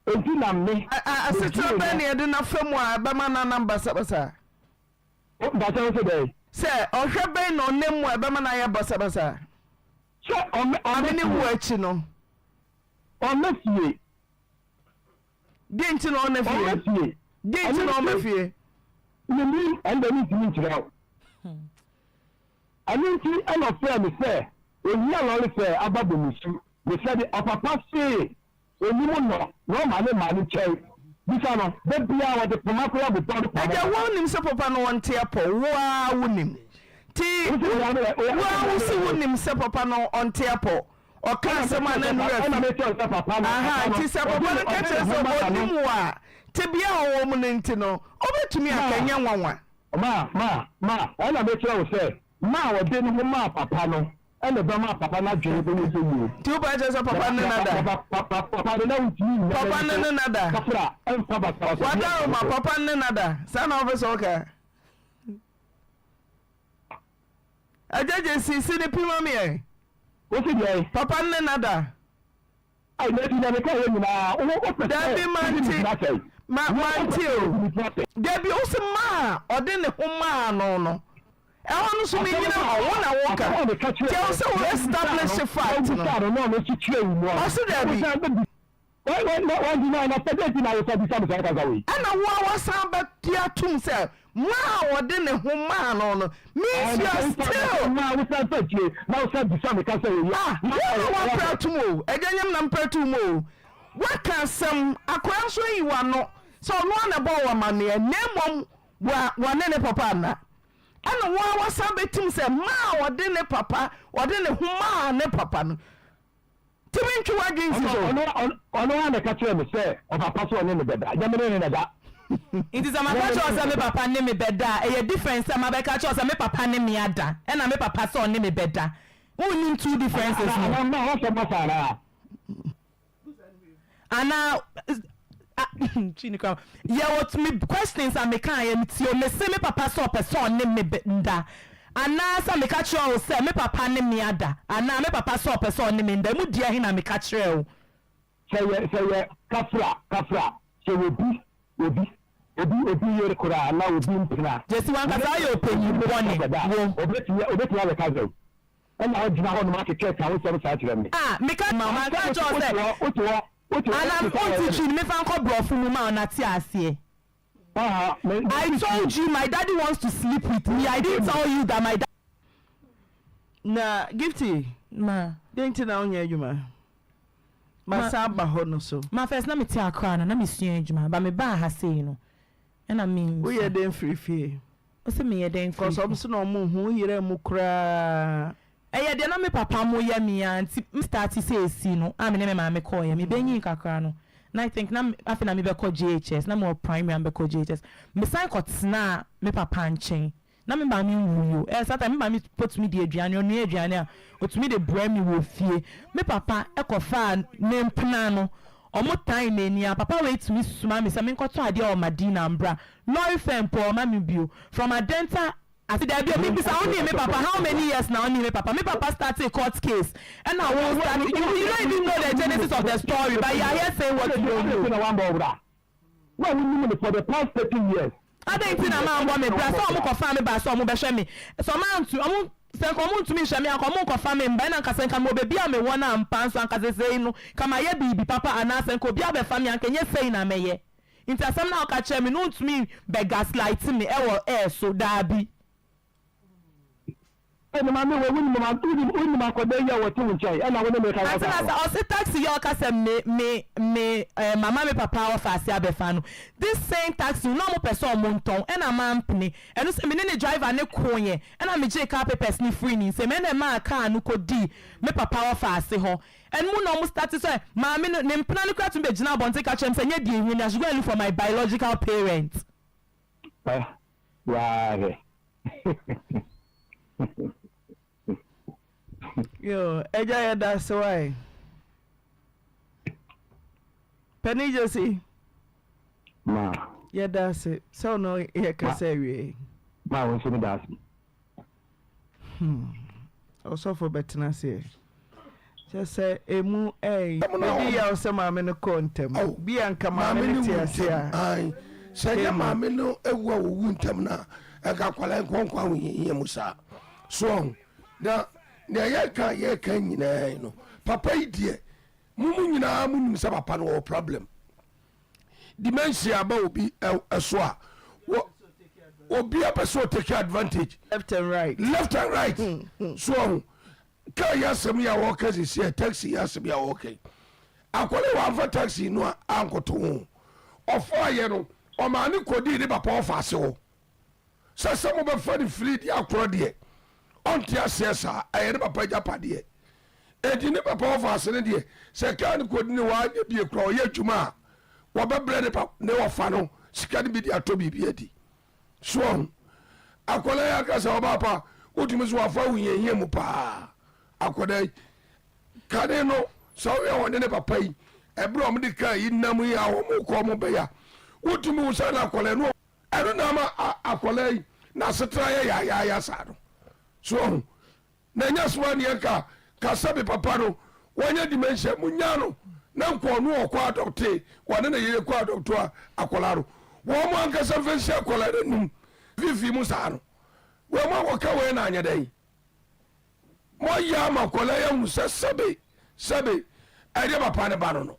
Enti na me, Asetra megyee bɛn no. na yɛde no afa mu a ɛbɛma no anam basabasa? Mpakyɛ wo se dɛn? Sɛ, ɔhwɛ bɛn na ɔnam mu a ɛbɛma no ayɛ basabasa? Sɛ ɔmmɛ, ɔmmɛ Maame no fie. wu akyi no. Ɔmmɛ fie. Deɛ nti na ɔnna fie? Ɔmmɛ fie. Deɛ nti na ɔmmɛ fie? Mennim, ɛno deɛ mentumi nkyerɛ wo. Ɛno nti ɛna ɔfrɛɛ me sɛ ohia lɔre fɛɛ aba Bomusu. Mesɛ de, ɔpapa see Onim no na ɔma ne mma no kyɛe. Bisa no, da biara ɔde poma koraa bobɔ no pamo. Agya wo nim sɛ papa no ɔnte apɔ wo ara wo nim nti wo ara wo se wo nim sɛ papa no ɔnte apɔ ɔka asɛm a na ne werɛ afi aha nti sɛ papa no ka kyerɛ sɛ ɔnim wo a tebea a ɔwɔ mu no nti no ɔbɛtumi aka ɛnyɛ nwanwa. Ma ma ma ɛna mekyerɛ wo sɛ ma a ɔde ne ho maa papa no ɛna ɛbɛma papa no adwene bɛyɛ sɛ yie. Nti wopɛ akyerɛ sɛ papa ne no ada? Papa no na wontumi nnya Papa no ne no ada? Kafra ɛmfa basabasa bi Wadaroma, papa no ne no ada? Saa na wopɛ sɛ woka? Agya Gyesi, si ne pi ma me ɛ. Wose deɛn? Papa no ne no ada? Ai, na enti nea mekaeɛ nyinaa, wo wopɛ sɛ Dabi, wode me mante. gyina sɛn? Ma, Wo wopɛ mante sɛ o. wode me gyina sɛn? Dabi, wose maa a ɔde ne ho maa no no, ɛhɔ no nso Asɛm mennyina no hɔ, wo na a, woka. asɛm a meka Nti kyerɛɛ ɛwɔ no, sɛ wo na wobisaa establish no, na fact no. wobisaa no, na ɔno nso kyerɛɛ wo mu a, Ɔse na dabi. wosan bɛbisa. Why, why, why, why deny na sɛ dɛn nti na wosan bisa me saa kasa wei? Ɛna wo a woasan abɛgye atom sɛ maa a ɔde ne ho maa no no means Ɛɛ, you na are sɛ wosan na sɛ still. maa wosan fa akyire na wosan bisa me kasa wei a, Ah, na wo na ɛyɛ woapere sɛ. atom o, agya nyam na mpere to mu o. Woaka asɛm, akwadaa nso ayi w'ano sɛ ɔno ara na ɛbɔɔ wo amanneɛ na mmom wa, wane ne papa anna. Ɛna wo a woasan bɛtim sɛ maa a ɔde ne papa, ɔde ne ho maa ne papa no. Tumi ntwe w'adwene nsi so. Ɔno, ɔno, ɔno ara na ɛka kyerɛɛ me sɛ ɔpapa sɛ ɔne me bɛda, nyɛ me ne no na ɛda. Nti sɛ maka kyerɛ wo sɛ me papa ne me bɛda a, ɛyɛ different sɛ mabɛka kyerɛ wo sɛ me papa ne me ada ɛna me papa sɛ ɔne me bɛda. Wonnim two differences Ana, no? ana, mma w'asɛm ba saa anaa? Anaa twi ne kora yɛwɔ me questions a mekaeɛ no tie o mese me papa sɛ ɔpɛ sɛ ɔne me da anaa sɛ meka kyerɛ wo sɛ me papa ne me ada anaa me papa sɛ ɔpɛ sɛ ɔne me nda emu deɛ he na meka kyerɛ wo. Sɛ yɛ sɛ yɛ kafra kafra sɛ obi obi obi obi yere koraa anaa obi mpena. Gyesi wankasa woyɛ ɔpanyin bɔne wo. Obetumi obetumi abɛka sɛn? Ɛna ɔgyina hɔ nom akeka ka wo nsɛm saa kyerɛ me. Ah meka ma wo manka ankyerɛ wo sɛ Wote hɔ wote hɔ anaa wote hɔ wonte twi no mefa nkɔ brɔfo mu ma wo na te aseɛ. Aha me me I te told twi. you my daddy wants to sleep with me I didn't tell you that my Na Gifty, Ma. dɛn nti na wonyɛ adwuma? Ma. Masan aba hɔ no so. Ma first na mete Accra no na mesua adwuma but mebaa ha sei no ɛna mensua. Woyɛ dɛn firi fie? Wo se meyɛ dɛn firi Cause fie? ɔmo se na ɔmo nhu wo yera mu koraa. Ɛyɛ deɛ na me papa mo yɛ me ara nti me starte sɛ ɛsi no a me ne me maame kɔeɛ me bɛnyin kakra no na I think na afei na me bɛkɔ JHS na me wɔ primary a me bɛkɔ JHS me san kɔ tenaa me papa nkyɛn na me maame nwui o ɛyɛ saa time me maame mpo tumi di aduane ɔnoa aduane a ɔtumi de brɛ me wɔ fie me papa kɔ faa ne mpena no ɔmo tan m'ani a papa wei tumi soma me sɛ me nkɔtɔ adeɛ wɔ Madina mbra lorry fare mpo ɔma me bio from Adenta Ase daabi o mebisa wo nee me papa how many years na wo nee me papa me papa startee court case ɛna wo start you you don't even know the genesis of the story but you are here saying what you don't know. Wo a wonim no for the past 30 years. Adɛn nti na mammɔ me bra sɛ ɔmo kɔfaa me baa sɛ ɔmo bɛhwɛ me sɛ ɔmo antu ɔmo sɛ nka ɔmo ntumi nhwɛ me a nka ɔmo nkɔfa me mba ɛna nka sɛ nka mewɔ baabi a mewɔ no ampa nso anka sesei no nka mayɛ biribi papa anaa sɛ nka obi abɛfa me a nka ɛnyɛ sei na mɛyɛ nti asɛm no a woka kyerɛɛ me no wontumi bɛ gaslight me ɛwɔ air so daabi. Ɛna maame wei wonim ma wonim wonim akɔda yi a wɔte wo nkyɛn ɛna wo ne me kasa Ante saa na no. sɛ ɔse taxi yi a ɔka sɛ me me me eh, mama me papa ɔfa ase abɛfa no this same taxi no na ɔmo pɛ sɛ ɔmo ntɔn ɛna mampene ɛno sɛ me ne ne driver no koeɛ ɛna me gyee car papers no firii ne nsam ɛna ɛmaa car no kɔdii me papa ɔfa ase hɔ ɛno mu na ɔmo starte sɛ maame no ne mpena no koraa tumi bɛgyina abɔnten ka kyerɛ me sɛ nyɛ deɛ ehia ni I should go and look for my biological parent. Ɛ waa hwɛ. Yo, agya yɛda ase wae. Pani Gyesi. Ma. Yɛda ase sɛ ɔno yɛ kasa awie. Ma wo nso meda ase. Hmm. Ɔsɔfo bɛtena aseɛ. Kyɛ sɛ emu ɛyi. Ebi yaw sɛ maame no kɔɔ ntɛm. Bi a nka maame no te ase a. Sɛ nyɛ maame no ewu a owu ntɛm no a, ɛnka akwadaa nkɔnkɔ ahohiahia mu saa. So ɔho na nea yɛka yɛka nyinaa yi no, papa yi deɛ mo mu nyinaa mo nim sɛ papa no ɔwɔ problem. Dementia aba obi ɛso a, wɔ obi apɛ sɛ ɔtake advantage. Left and right. Left and right. So ɔho Kaa yi asɛm yi a wɔka sisi ɛ taxi yi asɛm yi a wɔka yi akɔla yi wamfa taxi no ankoto ho ɔfaa yɛ no ɔmaa ne kɔdii ne papa ɔfa ase hɔ sɛ sɛ mobɛfa no firi de akorɔ deɛ ɔnte aseɛ saa ɛyɛ ne papa agyapadeɛ enti ne papa ɔfa ase no deɛ sɛ kaa no kɔdi ne hɔ anyɛ bie kora ɔyɛ adwuma a wɔbɛbrɛ ne pa ne ɔfa no sika no bi de atɔ biribi adi So wahu? Akwadaa yi aka sɛ ɔbaa pa wotumi so wafa ahohiahia mu paa. Akwadaa yi kane no sɛ woyɛ wɔne ne papa yi ɛberɛ a wɔde kaa yi nam yi a wɔn kɔ wɔn bɛya wotumi wo sɛ na akwadaa no ɛno na ama akwadaa yi n'asetena yɛ yaayaaya saa no. So wahu? Na ɛnyɛ soma neɛ nka. ka sɛ me papa no wanya dementia munyaa no na nka ɔno ɔkɔ adɔpte wɔne ne yere kɔ adɔpto a akwadaa no wɔn mo ankasa mfa nsi akwadaa no anum fifi mu saa no wɔn mo akɔka wei na anyɛ dɛn moayɛ ama akwadaa yi ahu sɛ sɛbe sɛbe ɛdeɛ papa ne ba no no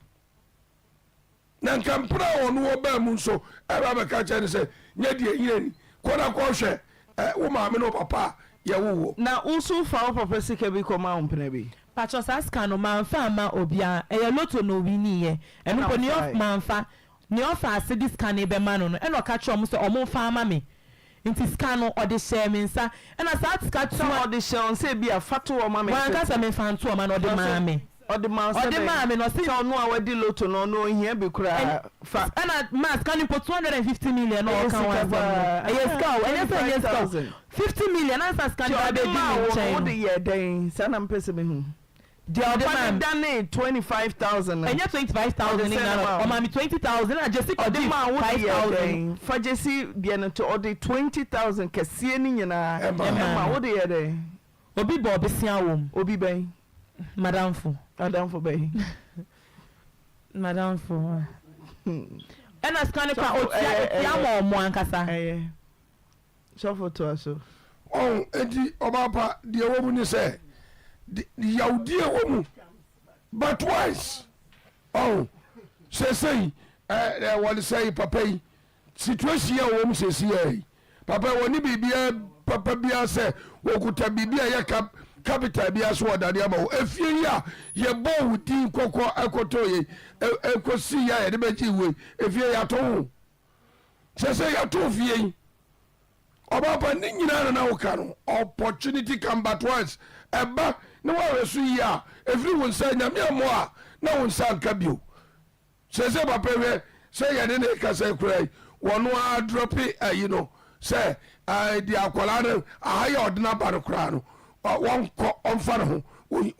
Na nka mpena a ɔno ɔbaa mu nso ɛba bɛka kyerɛ no sɛ, Nyɛ deɛ ɛnyina ni, kɔ na kɔhwɛ wo maame ne wo papa a yɛwoo woɔ. Na wo nso fa wo papa sika bi kɔma wo mpena bi. Pakyɛ saa sika no manfa amma obiara ɛyɛ lotto na owinii yɛ ɛno Ɛna mpo nea wofae. manfa nea ɔfa ase de sika no rebɛma no no ɛna ɔka kyerɛɛ ɔmo sɛ ɔmo nfa ama me nti sika no ɔde hyɛɛ me nsa ɛna saa sika Sɛ tua ɔde hyɛɛ wo nsa ebia fa to hɔ ma me Wanka sɛ. sɛ menfa nto hɔ ma no ɔde Ɔse maa me. ɔde maa wo sɛ Ɔde dɛn? maa me na ɔse. Sɛ ɔno a wadi lotto no ɔno ɔnhia bi koraa fa. Ɛna maa sika no mpo 250 million na Ɛyɛ ɔka ho sika asɛm no paa ɛyɛ sika o ɛnyɛ sɛ ɛnyɛ sika o 25,000. 50 million ansa sika Nti no ba ɔde abɛdi maa me wo no nkyɛn wode no. yɛɛ dɛn? Saa na mepɛ sɛ mehu. Deɛ ɔde Papa maa no me. danee 25,000 no. Ɛnyɛ 25,000 Ɔde no sɛn nyinaa na na maa wo? ɔmaa me 20,000 ɛna Gyesi Ɔde kɔgyee maa wo de yɛɛ 5,000 no. dɛn? Fa Gyesi deɛ no to, ɔde 20,000 kɛseɛ no nyinaa Ɛmaa ɛmaa me. wo de yɛɛ dɛn? Obi bɔɔ bosea wɔ mu. Obi bɛn? M'adamfo. Adamfo bɛn? M'adamfo. Ɛna sika no koraa Sɔfo, ɔtua ɛyɛ, ɔtua ɛyɛ, ma ɔmo ankasa. ɛyɛ. Sɔfo toa so. Ɔho, enti ɔbaa pa, deɛ ɛwɔ mu ne sɛ, yawdie wɔ mu, but once, ɔho, seesei, ɛ, ɛ, wɔde sɛ papa yi, situation a wɔwɔ mu seesei yɛ yi, papa yi wɔne biribiara papa biara sɛ wɔkuta biribi a ɛyɛ cap, capital biara so wɔdane ama wo. Efie yi a yɛbɔɔ wo din kɔkɔ ɛkɔtɔ yei, ɛkɔsi yɛ a yɛde bɛgye wei, efie yɛato ho. Kyerɛ sɛ yɛtoo fie yi ɔba pa ne nyinaa na na woka no opportunity come but once ɛba na woahwɛ so yie a ɛfiri wo nsa nyame ammɔ a na wo nsa nka bio sɛ sɛ papa hwɛ sɛ yɛne ne kasa kura yi wɔno ara drɔpe ayi no sɛ deɛ akwadaa no aha yɛ ɔde no aba no koraa no wɔnkɔ ɔmfa ne ho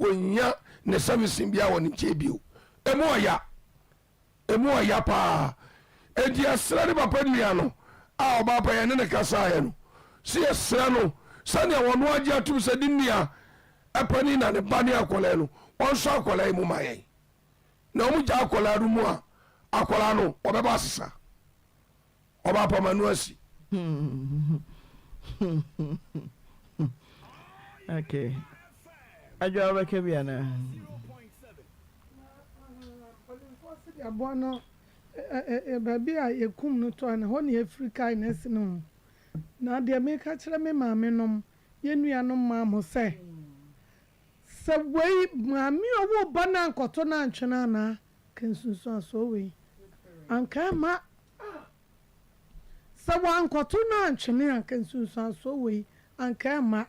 wɔnya ne service biara wɔ ne nkyɛn bio ɛmu ɔya Emu ɔya paa. Enti yɛsrɛ ne papa nua no a ɔbaa pa yɛne no kasaeɛ no sɛ yɛsrɛ no sɛdeɛ ɔno agye atom sɛ ne nua panin na ne ba ne akwadaa no ɔnsɔ akwadaa yi mu ma yɛn. Na wɔn gya akwadaa no mu a akwadaa no ɔbɛba asesa. Ɔbaa pa ma no asi. Okay. Adwoa wobɛka bi anaa? Mpanimfoɔ se deɛ aboa no baabi a yɛkum no toa no, ɛhɔ na yɛfiri kae no asi ne ho. Na deɛ meka kyerɛ me maamenom, yɛn nuanom mmaa mo sɛ, sɛ wei maame a ɔwoo ba no ankɔto no antwene anaa, anka nsunsuansoɔ wei anka ɛmma. Sɛ wankɔto no antwene anka nsunsuansoɔ wei anka ɛmma.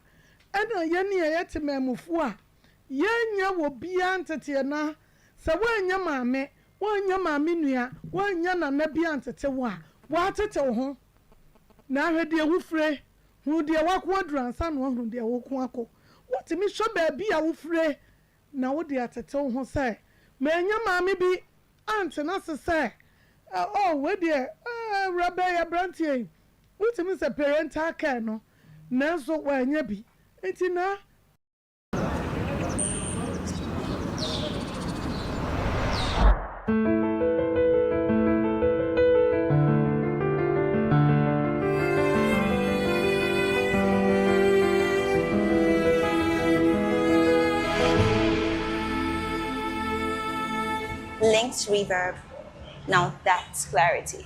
Ɛna yɛn a yɛyɛ temanmufoɔ a, Yɛnnya wɔ biara nteteɛ na sɛ woannya maame, woannya maame nua, woannya nana bi antete wo a, woatete wo ho. Na hwɛ deɛ wofire, hunu deɛ woako aduru ansa na woahunu deɛ woreko akɔ. Wotumi hwɛ baabi a wofire na wode atete wo ho sɛ, mannya maame bi antena ase sɛ, oh wei deɛ eh, awuraba yi, aberanteɛ yi, wotumi sɛ parental care no, nanso wannya bi. Nti na. Links Reverb, now that's clarity.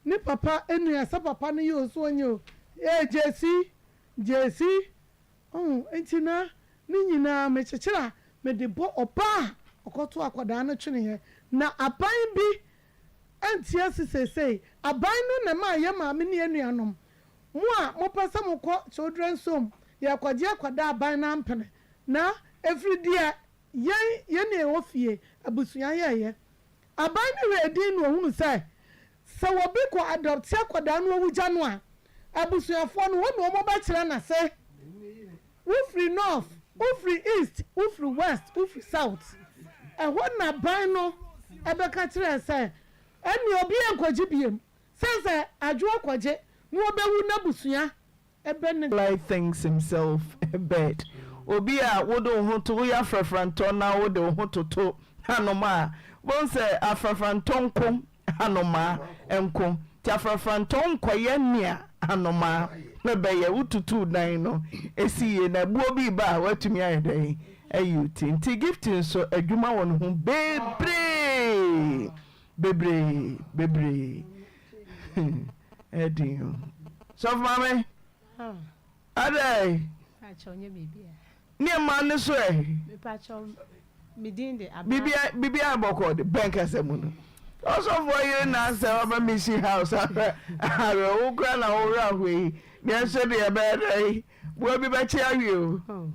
Ne papa nua sɛ papa no yɛ o sɛ ɔnyɛ o ee Gyesi Gyesi oh nti na ne nyinaa mekyekyere a mede bɔ ɔbaa a ɔkɔto akwadaa no tweneɛ na aban bi nte ase seesei aban no na ɛmaa yɛn maame ne yɛn nuanom mo a mopɛ sɛ mokɔ children's home yɛrekɔgye akwadaa aban no ampene na ɛfiri deɛ yɛn yɛn na yɛwɔ fie abusua yɛɛyɛ. Aban no hwɛɛ din na ɔhunuu sɛ, sɛ obi kɔ adɔpte akwadaa no owu gya no a, abusuafoɔ no, hɔ na wɔbɛkyerɛ no ase. Wofiri North, wofiri East, wofiri West, wofiri South. Ɛhɔ na aban no bɛka kyerɛɛ sɛ, ɛnneɛ obiara nkɔgye biom. Sɛ sɛ Adwoa kɔgye na ɔbɛwu n'abusua bɛ ne. Life thinks himself a bird. Obi a wode wo ho to, woyɛ afrafrantɔ na wode wo ho toto anomaa a, wobɛhu sɛ afrafrantɔ nko, anomaa nko. Nti afrafrantɔ nkɔyɛ nea anomaa bɛyɛ. Wotutu dan no si yie na ɛboɔ bi reba a, woatumi ayɛ dɛn ayi wo ti. Nti Gift nso, adwuma wɔ ne ho bebree. Bebree bebree ɛden o. Sɔfo maame adɛn ne mma ne so ɛ. Biribi a bɔkɔ de bɛn kasa mu no. Ɔsɔfo yere na asɛ ɔba mission house ahwɛ ahwɛ wo kora na wo werɛ ahoɔ yi. Deɛ nso deɛ ɛbɛyɛ dɛ boa bi bɛkye awie o.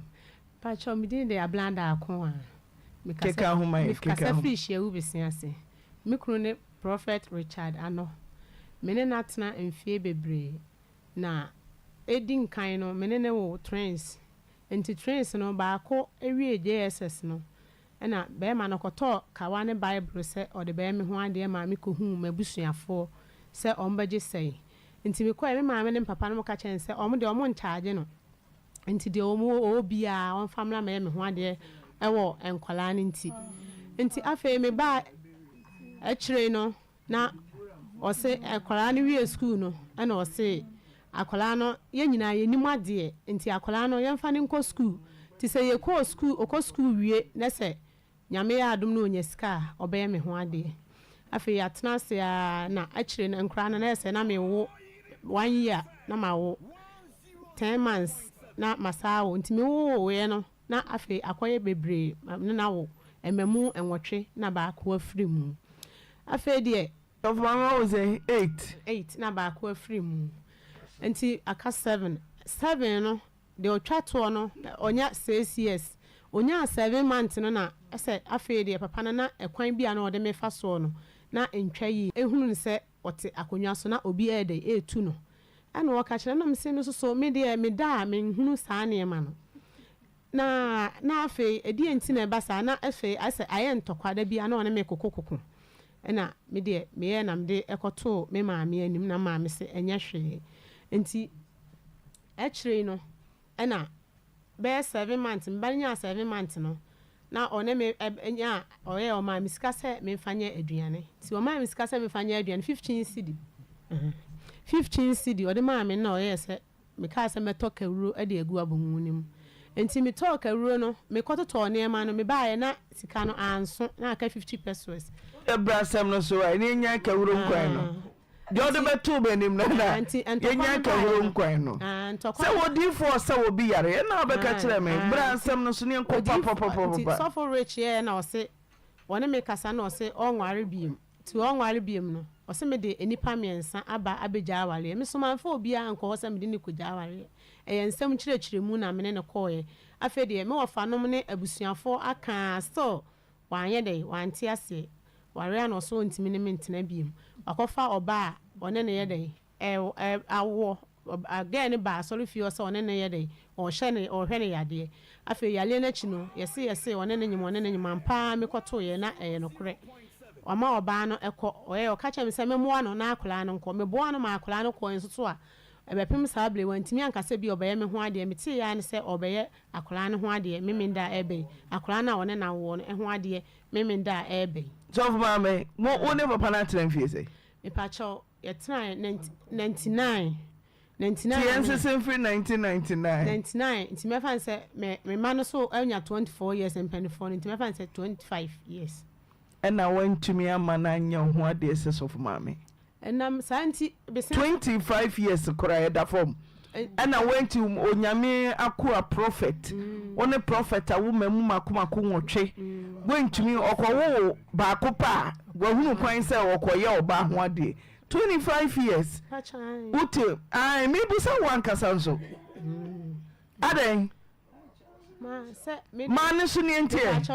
Pakyɛw me din de Abena Darko a me kasa Keka ho ma me yɛ, keka kasa ho. firi Hyiawu Besia ase. Me kunu ne Prophet Richard Ano. Me ne no atena mfie bebree na edi nkan no me ne no wo twins. Nti twins no baako wiee JSS no ɛna barima no kɔtɔɔ kawa ne bible sɛ ɔde bɛyɛ me ho adeɛ maa me kɔhuu m'abusuafoɔ sɛ wɔn bɛgye sɛn. Nti me kɔɛ me maame ne me papa nom ka kyerɛɛ no sɛ wɔn deɛ wɔn nkyagye no. Nti deɛ wɔn wɔ biara wɔmfa mmra mmɛyɛ me ho adeɛ wɔ nkwadaa no nti. Nti afei mebaa akyire no na ɔse akwadaa no wie sukuu no ɛna ɔse akwadaa no yɛn nyinaa yɛnim adeɛ nti akwadaa no yɛmfa no nkɔ sukuu. Nti sɛ yɛkɔɔ sukuu ɔkɔ sukuu wie na sɛ Nyame yɛ adom na ɔnya sika a, ɔbɛyɛ me ho adeɛ. Afei yɛatena ase ara na akyire no nkwadaa no na ayɛ sɛ na mewo one year na mawo, ten months na masan awo. Nti mewowoeɛ no na afei akɔyɛ bebree, me ne no awo mmamu nwɔtwe na baako afiri mu. Afei deɛ. Sɔfo maame wawo sɛn? Eight. Eight na baako afiri mu. Nti aka seven. Seven no Deɛ ɔtwa toɔ no ɔnya six years, ɔnyaa seven months no na sɛ afei deɛ papa no na ɛkwan bi a na ɔde me fa soɔ no na ɛntwa yie. Ɛhunu no sɛ ɔte akonnwa so na obi ɛyɛ dɛn ɛretu no ɛna ɔka kyerɛ no na mese me nso so me deɛ meda a menhunu saa nneɛma no na na afei ɛdeɛn nti na ɛba saa na afei ayɛ sɛ ayɛ ntɔkwa da biara na ɔne me koko koko ɛna me deɛ meyɛɛ na mede ɛkɔtoo me maame anim na maame se ɛnyɛ hwee nti Akyire yi no, ɛna bɛyɛ seven months, me ba no nyaa seven months no, na ɔne me nyaa, ɔyɛ ɔmaa me sika sɛ memfa nyɛ aduane. Nti ɔmaa me sika sɛ memfa nyɛ aduane, 15 cedi, 15 cedi ɔde maa me na ɔyɛɛ sɛ, mekaa sɛ mɛtɔ kawuro de agu abomu no mu. Nti metɔɔ kawuro no, mekɔtotɔɔ nneɛma no, mebaeɛ na sika no anso, na aka 50 pesewas. Wode brɛ asɛm no so a, ɛne yɛnyae kawuro nkwan no. Deɛ ɔde bɛtoo m'anim no na yɛnya nkahuro nkwan no. Sɛ odiyifoɔ ɔsa obi yare ɛna wobɛka kyerɛ me berɛ a nsɛm no so ne yɛnkɔ papapapapa. Sɔfo Rich yɛɛ na ɔse wɔne me kasa na ɔse ɔnware biom nti ɔnware biom no ɔse mede nnipa mmiɛnsa aba abɛgya awareɛ me so mamfa obiara ankɔ hɔ sɛ mede no kɔgya awareɛ ɛyɛ nsɛm nkyerɛkyerɛmu na mene no kɔɔeɛ afei deɛ me wɔfanom ne abusuafoɔ aka still Wanyɛ dɛn? Wante aseɛ. Ware a na ɔse ɔntumi ne me ntena biom. Wakɔfa ɔbaa a ɔne no yɛ dɛn? Ɛ ɛ awoɔ. Ɔb girl no baa asɔre fie hɔ sɛ ɔne no yɛ dɛn? Ɔrehyɛ no ɔrehwɛ no yadeɛ. Afei yareɛ no akyi no, yɛse yɛse ɔne no nyem ɔne no nyem. Ampa ara mekɔtoeɛ na ɛyɛ nokorɛ. Wama ɔbaa no kɔ. Ɔyɛ ɔka kyerɛɛ me sɛ memmoa no na akwadaa no nkɔ. Meboaa no maa akwadaa no kɔeɛ nso so a, ɛbɛpem saa berɛ yi wantumi anka sɛ bi ɔbɛyɛ me ho adeɛ. Meteeɛ ara ne sɛ ɔrebɛyɛ Akwadaa no ho adeɛ, Memenda a ɛreba yi. Akwadaa no a ɔne no awoɔ no ho adeɛ, Memenda a ɛreba yi. Sɔfo maame, mo wo ne papa no atena mfie sɛn? Mepakyɛw, yɛtenae 99, 99. Ti yɛn nsese mfiri 1999. 99, nti mɛfa no sɛ me me mma no so anya 24 years mpanimfoɔ no, nti mɛfa no sɛ 25 years. Ɛna wantumi amma no anyɛ wo ho adeɛ sɛ sɔfo maame? Ɛnam saa nti, bese. 25 years koraa ɛda fam ɛna wɛnti onyame akoa prophet wo ne prophet a wo mamu mako mako nwɔtwe wɛntumi ɔkɔ wo baako pa a wahunu kwan sɛ ɔkɔ yɛ ɔbaa ho adeɛ 25 years wote ae mebusa wo ankasa nso adɛn. Maa no so neɛ nti ɛ?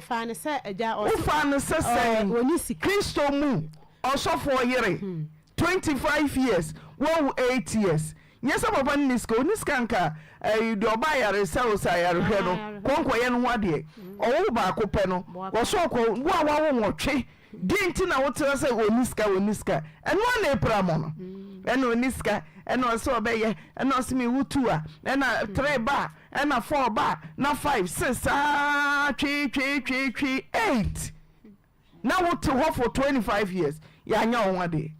Wofaa no sɛ sɛn? Kristo mu ɔsɔfoɔ yere, 25 years, woawu 8 years. Nyɛ sɛ papa no nni sika, ɔnni sika nka ɛyi deɛ ɔba ayaresa o sɛ ayarehwɛ no, kɔnkɔyɛ no ho adeɛ. Ɔwo baako pɛ no, wɔsɛ ɔkɔ, wo a woawo nwɔtwe, deɛ nti na wotena sɛ ɔnni sika, ɔnni sika. Ɛno ara na ɛpira mo no. Ɛna ɔnni sika, ɛna ɔsɛ ɔbɛyɛ, ɛna ɔsɛ mewu tu a, ɛna three ba a, ɛna four ba a, na five, six, saa twee twee twee twee, eight. Na wote hɔ for 25 years, yɛanyɛ wo ho adeɛ.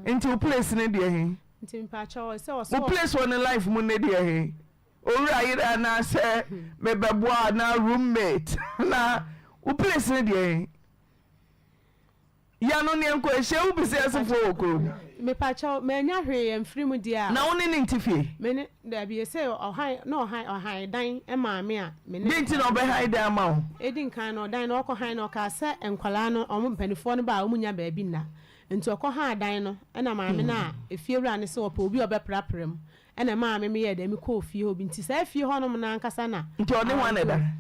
Nti wo place ne deɛ he? Wo place wɔ ne life mu ne deɛ he? Owura yere anaasɛ mebɛboa anaa roommate anaa wo place ne deɛ he? Ya no neɛ nkɔ ahyia wo bisi asefoɔ wɔ kurom. Mepakyɛw, mannya hwee amfiri mu deɛ a. Na wo ne no nte fie? Me ne, dabi, ese ɔhan, na ɔhan, ɔhan dan maa me a me ne. Deɛ nti na ɔbɛhan dan ama wo? Edi nkan no, ɔdan no, ɔkɔ han no, ɔkaa sɛ nkwadaa no, wɔn mpaninfoɔ no ba a, wɔn nnya baabi nna. Nti ɔkɔ haa dan no, ɛna maame no a, efiewura no se ɔpɛ obi a ɔbɛprapra mu, ɛna ɛmaa me meyɛɛ dɛn, mekɔɔ fie hɔ bi. Nti saa fie hɔnom no ankasa na. Nti ɔne hwan na ɛda?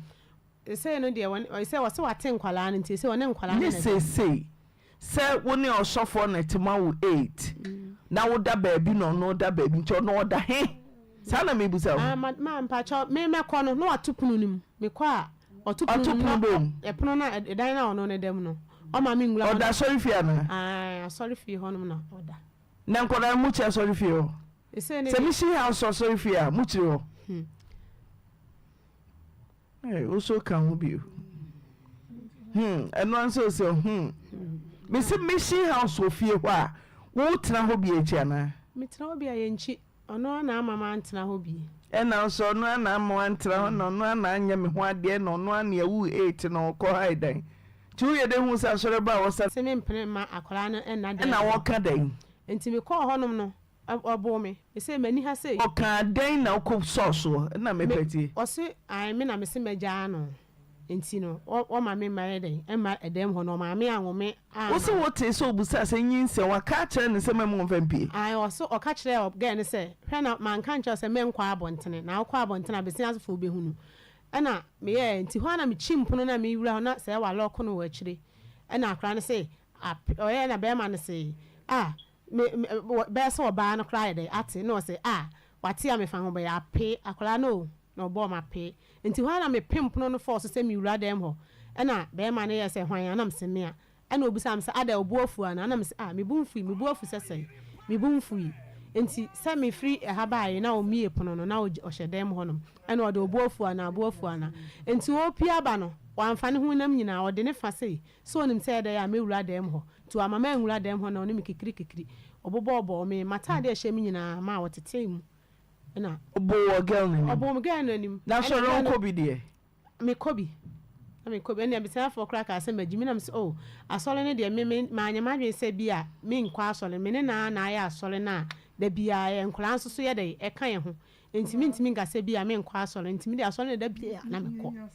Seesei no deɛ wɔne, ɔyɛ sɛ wɔse wate nkwadaa no nti seesei ɔne nkwadaa no Ne na ɛda. seesei sɛ wo ne ɔsɔfoɔ na ɛte ma wo eight na woda baabi na ɔno da baabi nti ɔno ɔda he? Saa na mebusa wo. Ah ma ma mpakyɛw me mɛkɔ no na wato pono no mu mekɔ a ɔto pono Ɔto no mu pono na bɛ mu? ɛpono no a ɛdan no a ɔno no da mu no ɔma me nwura hɔ Ɔda na asɔrefie anaa? Ae asɔrefie hɔnom na ɔda. Na nkwadaa no mokyiri asɔrefie hɔ? Seesei no Sɛ deɛ. mission house asɔrefie a mokyiri hɔ? Hmm. Hey, wo so ka ho bio. Hmm, ɛno ara nso sɛ hmm. Mesi mission house wɔ fie hɔ a, wotena hɔ bi akyi anaa? Metena hɔ bi a yɛnkyi. Ɔno ara na ama mantena hɔ bi. Ɛna nso ɔno ara na ama wantena hɔ na ɔno ara na anyɛ me ho adeɛ na ɔno ara na ɛwu eight na ɔkɔ ha dan. Nti woyɛ dɛ hu sɛ asɔre ba a wɔsa. Sɛ mempene mma akwadaa no nna dan Ɛna mu. wɔka dɛn? Nti mekɔɔ hɔnom no, Ɔboo me. Mese m'ani ha sei. Ɔkaa dɛn na wokɔ sɔɔ soɔ? Ɛna Me, mepɛ tie. ɔse ae me na mese mɛgyaa no nti no wɔma me mma yɛ dɛn mma ɛdɛm hɔ no ɔmaa me anwo me Wo se amma. wotee sɛ ɔbusaa sɛ nyinsɛn waka akyerɛ no sɛ mɛma ɔmfa mpie? Ae ɔse ɔka kyerɛɛ girl no sɛ hwɛ na manka ankyerɛ wo sɛ mɛnkɔ abɔntene na wokɔ abɔntene a bɛsia asefoɔ bɛhunu ɛna meyɛɛ nti hɔ ara na mekyim pono no a mewura hɔ na sɛ wa lock no wɔ akyire ɛna akwadaa no se ap ɔyɛɛ na bɛɛma no se ah Me me wɔ bɛyɛ sɛ ɔbaa no koraa ayɛ dɛn ate na ɔse ah wate a mefa ho bɛyɛ apee akwadaa no o na ɔbɔɔ me apee nti hɔ ara na me pem pono no fɔɔ so sɛ me wura dɛm hɔ ɛna bɛɛma no yɛɛ sɛ hwan a na mese me a ɛna ɔbisaa me sɛ adɛn wo bo afu anaa na mese ah me bo mfui me bo afu sɛ sɛn me bo mfui nti sɛ me firi ɛha baeɛ na ɔmmie pono no na ɔhyɛ dɛm hɔ nom ɛna ɔde wo bo afu anaa bo afu anaa nti ɔrepie aba no wamfa ne honam nyinaa ɔde ne fa sei Sɛ ɔnim sɛ ɛyɛ dɛn a mɛwura dan mu hɔ. Nti wamma manwura dan mu hɔ na ɔne me kikirikikiri. Ɔbobɔɔbɔɔ me, m'atadeɛ a ɛhyɛ me nyinaa maa ɔtetee mu. Ɛna. Ɔboo wɔ girl no anim? Ɔboo me girl no anim. Na Ɛna sɔre girl no. wokɔ bi deɛ? Mekɔ bi. Na mekɔ bi. Ɛnna abusuafoɔ koraa kaa sɛ magye mi na mese oh, asɔre no deɛ me me manyɛ m'adwene sɛ bi a menkɔ asɔre. Me ne no ara na ayɛ asɔre no a da biara yɛn nkwadaa nso so yɛ dɛn ɛka yɛn ho. Nti mentumi nka sɛ bi a menkɔ asɔre. Nti me deɛ asɔre no da biara na mekɔ.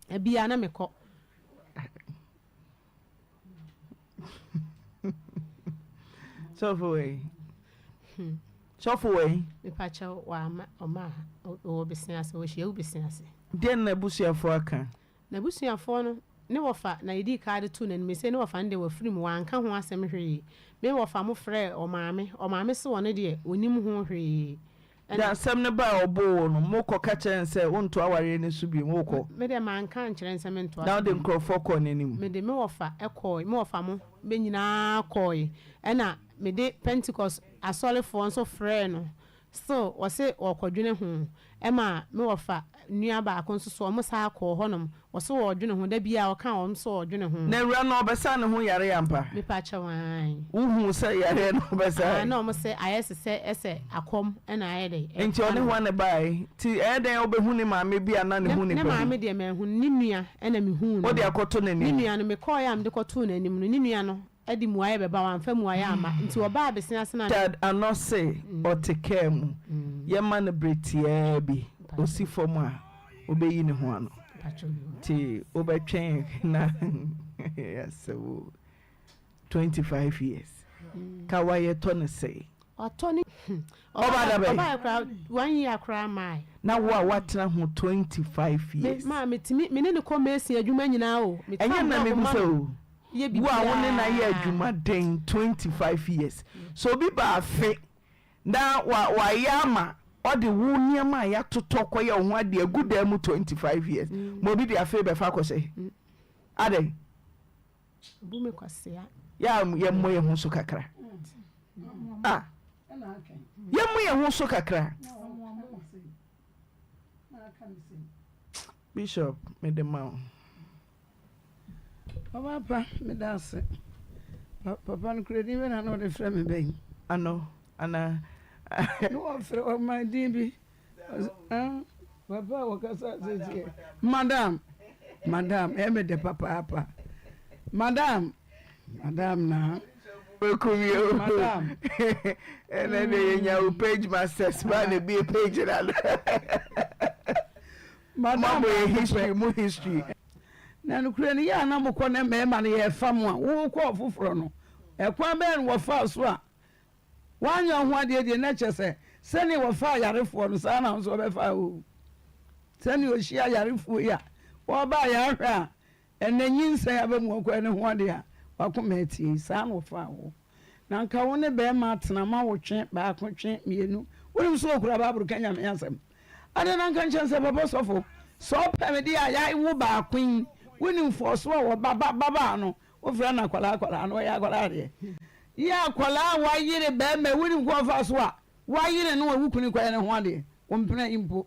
Da biara na mekɔ. Sɔfo wei. Hmm. Sɔfo wei. Mepakyɛw wama ɔma ɔwɔ besia ase ɔhyia wo besia ase. Deɛ na abusuafoɔ aka? N'abusuafoɔ no ne wɔfa na yɛdii kaa de too n'anim sɛ ne wɔfa no deɛ wafiri mu wanka ho asɛm hwee. Me wɔfa mo frɛɛ ɔmaame ɔmaame se ɔno deɛ ɔnim ho hwee. Da asɛm no bae a ɔboo wo no, mokɔ ka kyerɛɛ no sɛ wontoa awareɛ no so bio, wokɔ. Me deɛ manka ankyerɛ no sɛ mentoa Na so wode bio. nkurɔfoɔ kɔɔ n'anim. Mede me wɔfa kɔɔe, me wɔfa mo bɛ nyinaa kɔɔe, ɛna mede Pentecost asɔrefoɔ nso frɛɛ no, still wɔse wɔrekɔdwene ho, ɛma me wɔfa nua baako nso so wɔn san kɔɔ hɔnom, wɔse wɔredwene ho, da biara ɔka a wɔn nso wɔredwene ho. Na awura no ɔbɛsaa ne ho yareɛ ampa? Mepa kyɛw aane. Wo huu sɛ yareɛ no ɔbɛsae? Aane na wɔn se ayɛ se sɛ ɛsɛ akɔm na ayɛ dɛ ɛfa Nti ɔne no. hwan na ɛbaeɛ? Nti ɛyɛ dɛn a wobɛhu ne maame bi a na ne ho Ne nipa bi? maame deɛ manhu no, ne nua na mehuu no. Wode akɔto Ne n'anim? nua no mekɔeɛ a mede kɔtoo n'anim no, ne nua no de mmuaeɛ bɛba, wamfa mmuaeɛ amma. Nti ɔbaa abesea ase na. Chad Anɔ se ɔte kaa mu, yɛma no bere tiaa bi, ɔsi fam a, ɔbɛyi ne ho ano. Nti wobɛtwɛn na asɛm o, 25 years, ka wayɛ tɔ no sɛe. Watɔ ne Ɔbaa da bɛn? Ɔbaeɛ koraa, one year koraa mmaeɛ. Na wo a woatena ho 25 Me years. maa metumi me ne no kɔ mason adwuma nyinaa o. Me Ɛnyɛ tam na blɔk ma mebisa no o. yɛ Wo a wo ne no ayɛ biribiara. adwuma den 25 years. Sɛ obi ba afe na wa wayɛ ama ɔde wo nneɛma a yɛatotɔ kɔyɛ wo ho adeɛ agu dan mu 25 years. Ma obi de afe bɛfa akɔhyɛ. Adɛn? Bu me kwasea. Yɛ a yɛmmɔ yɛn ho so kakra. Ah, yɛmmɔ yɛn ho so kakra. Bishop, mede ma wo. Papa pa, meda ase. Papa no kura din bɛ na na ɔde frɛ me bɛn? Ano, ana. Ne wɔfrɛ ɔma din bi. Papa a wɔkasa seesei, Madam, madam, ɛyɛ me dɛ papaapa. Madam, madam na. Bɛkum yɛ o. Madam. Ɛnɛ de yɛnya wo page masters ba na ebie page na no. Madam Mabɔ yɛ history mu history. Na nokorɛ no, yɛ a na mokɔ ne mmarima no yɛrefa mo a, wokɔɔ foforɔ no, ɛkwan bɛn na wɔfaa so a Woanyɛ wo ho adeɛ deɛ, na kyerɛ sɛ, sɛdeɛ wɔfa ayarefoɔ no, saa ara na wo nso wɔbɛfa wo. Sɛdeɛ ɔhyia ayarefoɔ yi a, wɔreba ayarehwɛ a, ɛnnɛ nyinsɛn aba mu ɔkɔɛ ne ho adeɛ a, w'akoma atie yi, saa na wɔfaa wo. Na anka wo ne barima atena ma wotwe baako, twe mmienu, wonim sɛ ɔkura Bible ka Nyame asɛm. Adɛn na anka nkyɛn sɛ, Papa sɔfo, sɛ ɔpɛ me deɛ a, yɛawo baako yi, wonim fɔɔso a wɔba ba babaa no, Wofrɛ no akwadaa akwadaa no ɔyɛ akwadaa deɛ. Yɛ akwadaa a wayere bɛrima wonim kwan ɔfa so a wayere no a wo kunu kɔyɛ ne ho adeɛ wo mpena yi mpo.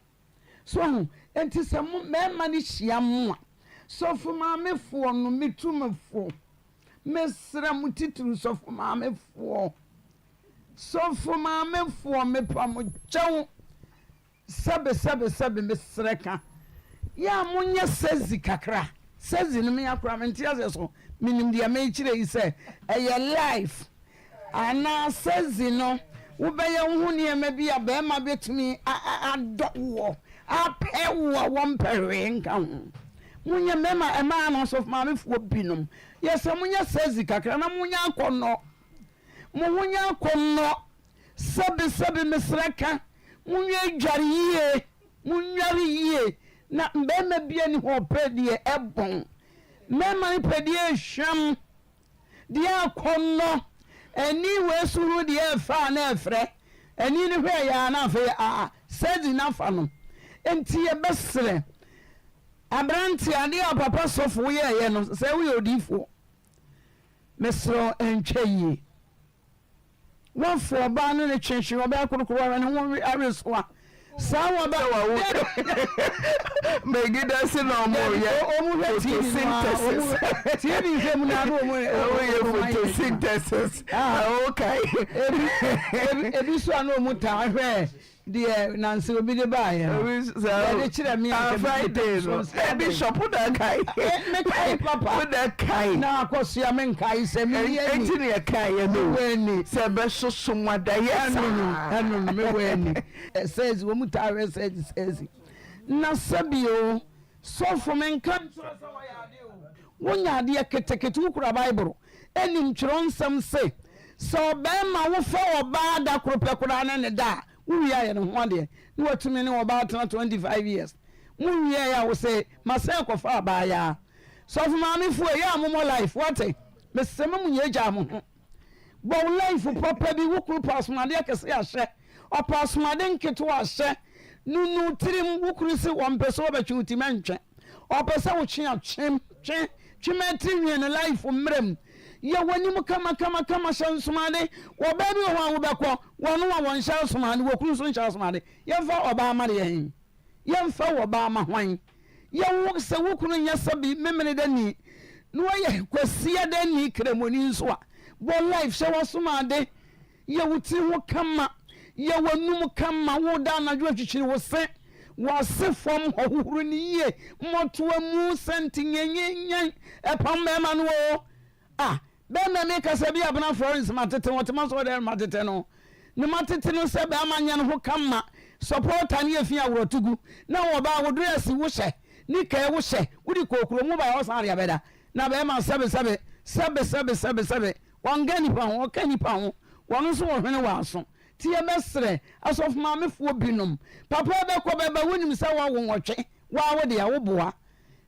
So ho nti sɛ mo mmarima no hyia mo a sɔfo maamefoɔ no metu mo fo mesrɛ mo titiriw sɔfo maamefoɔ sɔfo maamefoɔ mepa mo kyɛw. Sɛbe sɛbe sɛbe mesrɛ ka yɛ a monyɛ sɛzi kakra sɛzi no mea koraa mente aseɛ so menim deɛ mekyerɛ yi sɛ ɛyɛ life anaa sɛzi no wobɛyɛ wo ho nneɛma bi a bɛrima bɛtumi adɔ woɔ apɛ woɔ wɔmpɛ hwee nka ho monyɛ mmarima ɛmaa no asɔfo maamefoɔ binom yɛ sɛ monyɛ sɛzi kakra na monyɛ akɔnnɔ mo ho nyɛ akɔnnɔ Sɛbe sɛbe mesrɛ ka, monwɛ dware yie, monware yie, na barima bia ni hɔ ɔpɛ deɛ ɛbɔn, mmarima no pɛ deɛ ɛhwam, deɛ akɔnnɔ, ani wei so hunu deɛ ɛfɛ a na ɛfrɛ, ani no hwɛ yɛ a na afei a sɛdi no afa no, nti yɛbɛsrɛ aberanteɛ adeɛ a papa sɔfo woyɛɛyɛ no sɛ woyɛ odiifoɔ, mesrɛ wo ɛntwa yie. Wɔfo ɔbaa no ne twetwe ɔbaa korokoro ara ne ho awesoa saa wɔ ba. Megida se na ɔmo yɛ photosynthesis. TV hwɛ mu na ɔmo yɛ photosynthesis. Ɛwɔ kae. Ebi so a na ɔmo taa hwɛ Deɛ nansa obi de baeɛ no, yɛde kyerɛ me anka Friday no, Bishop wo na kae. Mekae papa. Wo na kae. Na akɔsoa me nkae sɛ me ani. Enti na yɛkae yɛ no. Mewɔ ani. Sɛ ɛbɛsoso mo adayɛ saa. Ɛno no, mewɔ ani. Sɛzi, wɔn taa hwɛ sɛzi sɛzi. Na sɛbi o, sɔfo menka nkyerɛ sɛ wɔyɛ adeɛ o. Wonya adeɛ ketekete, wokura Bible. Nim Twerɛnsɛm se, sɛ ɔbarima wofa ɔbaa da koro pɛ koraa ne ne da a, wowie ayɛ ne ho adeɛ na watumi ne ɔbaa atena 25 years. Mo wieɛ a wose, masan akɔfa abaayaa. Sɔfo maame foɔ ɛyɛ a momɔ life wate? Mesrɛ mo mo nyɛ gyaa mo ho. Bɔ wo life papa bi, wo kunu pɛ asomade akɛse ahyɛ, ɔpɛ asomade nketewa ahyɛ, nunu tirim, wo kunu se ɔmpɛ sɛ ɔbɛtwe wo ti mɛntwe. Ɔpɛ sɛ wotwe a, twe, twe, twe ma tiri nwi no life mmerɛ mu. Yɛ w'anim kama kama kama hyɛ nsomade. Ɔbaa bi wɔ hɔ a wobɛkɔ, wɔn a wɔnhyɛ asomade, wɔ kunu nso nhyɛ asomade. Yɛmfa ɔbaa ma deɛ he? Yɛmfa ɔbaa ma hwan? Yɛ wo sɛ wo kunu nyɛ sɛbi Memeneda ni na ɔyɛ Kwasiada ni Kramoni nso a, bɔ life, hyɛ w'asomade. Yɛ wo tiri ho kama, yɛ w'anum kama, woda anadwo a kyikyiri wo se, w'ase fam hɔ hohoro no yie, mmɔtoa mu sɛnte nyanyanyan, ɛpam bɛrima no o. Ah, bɛrima mi kasa bi abena Florence matete wɔte ma sɔɔ dɛ matete no. Ne matete no sɛ bɛrima nyɛ no ho kama, supporter ne efi aworɔto gu, na ɔbaa wo dress wo hyɛ, ne kɛɛ wo hyɛ, wode kɔɔ kurom wo ba ɔsan de abɛda, na bɛrima sɛbe sɛbe, sɛbe sɛbe sɛbe sɛbe. Ɔnka nnipa ho, ɔka nnipa ho. Wɔn nso wɔhwene wɔn aso. Nti yɛbɛsrɛ asɔfo maamefoɔ binom, papa bɛkɔ bɛba wonim sɛ woawo nwɔtwe, woa wo deɛ woboa.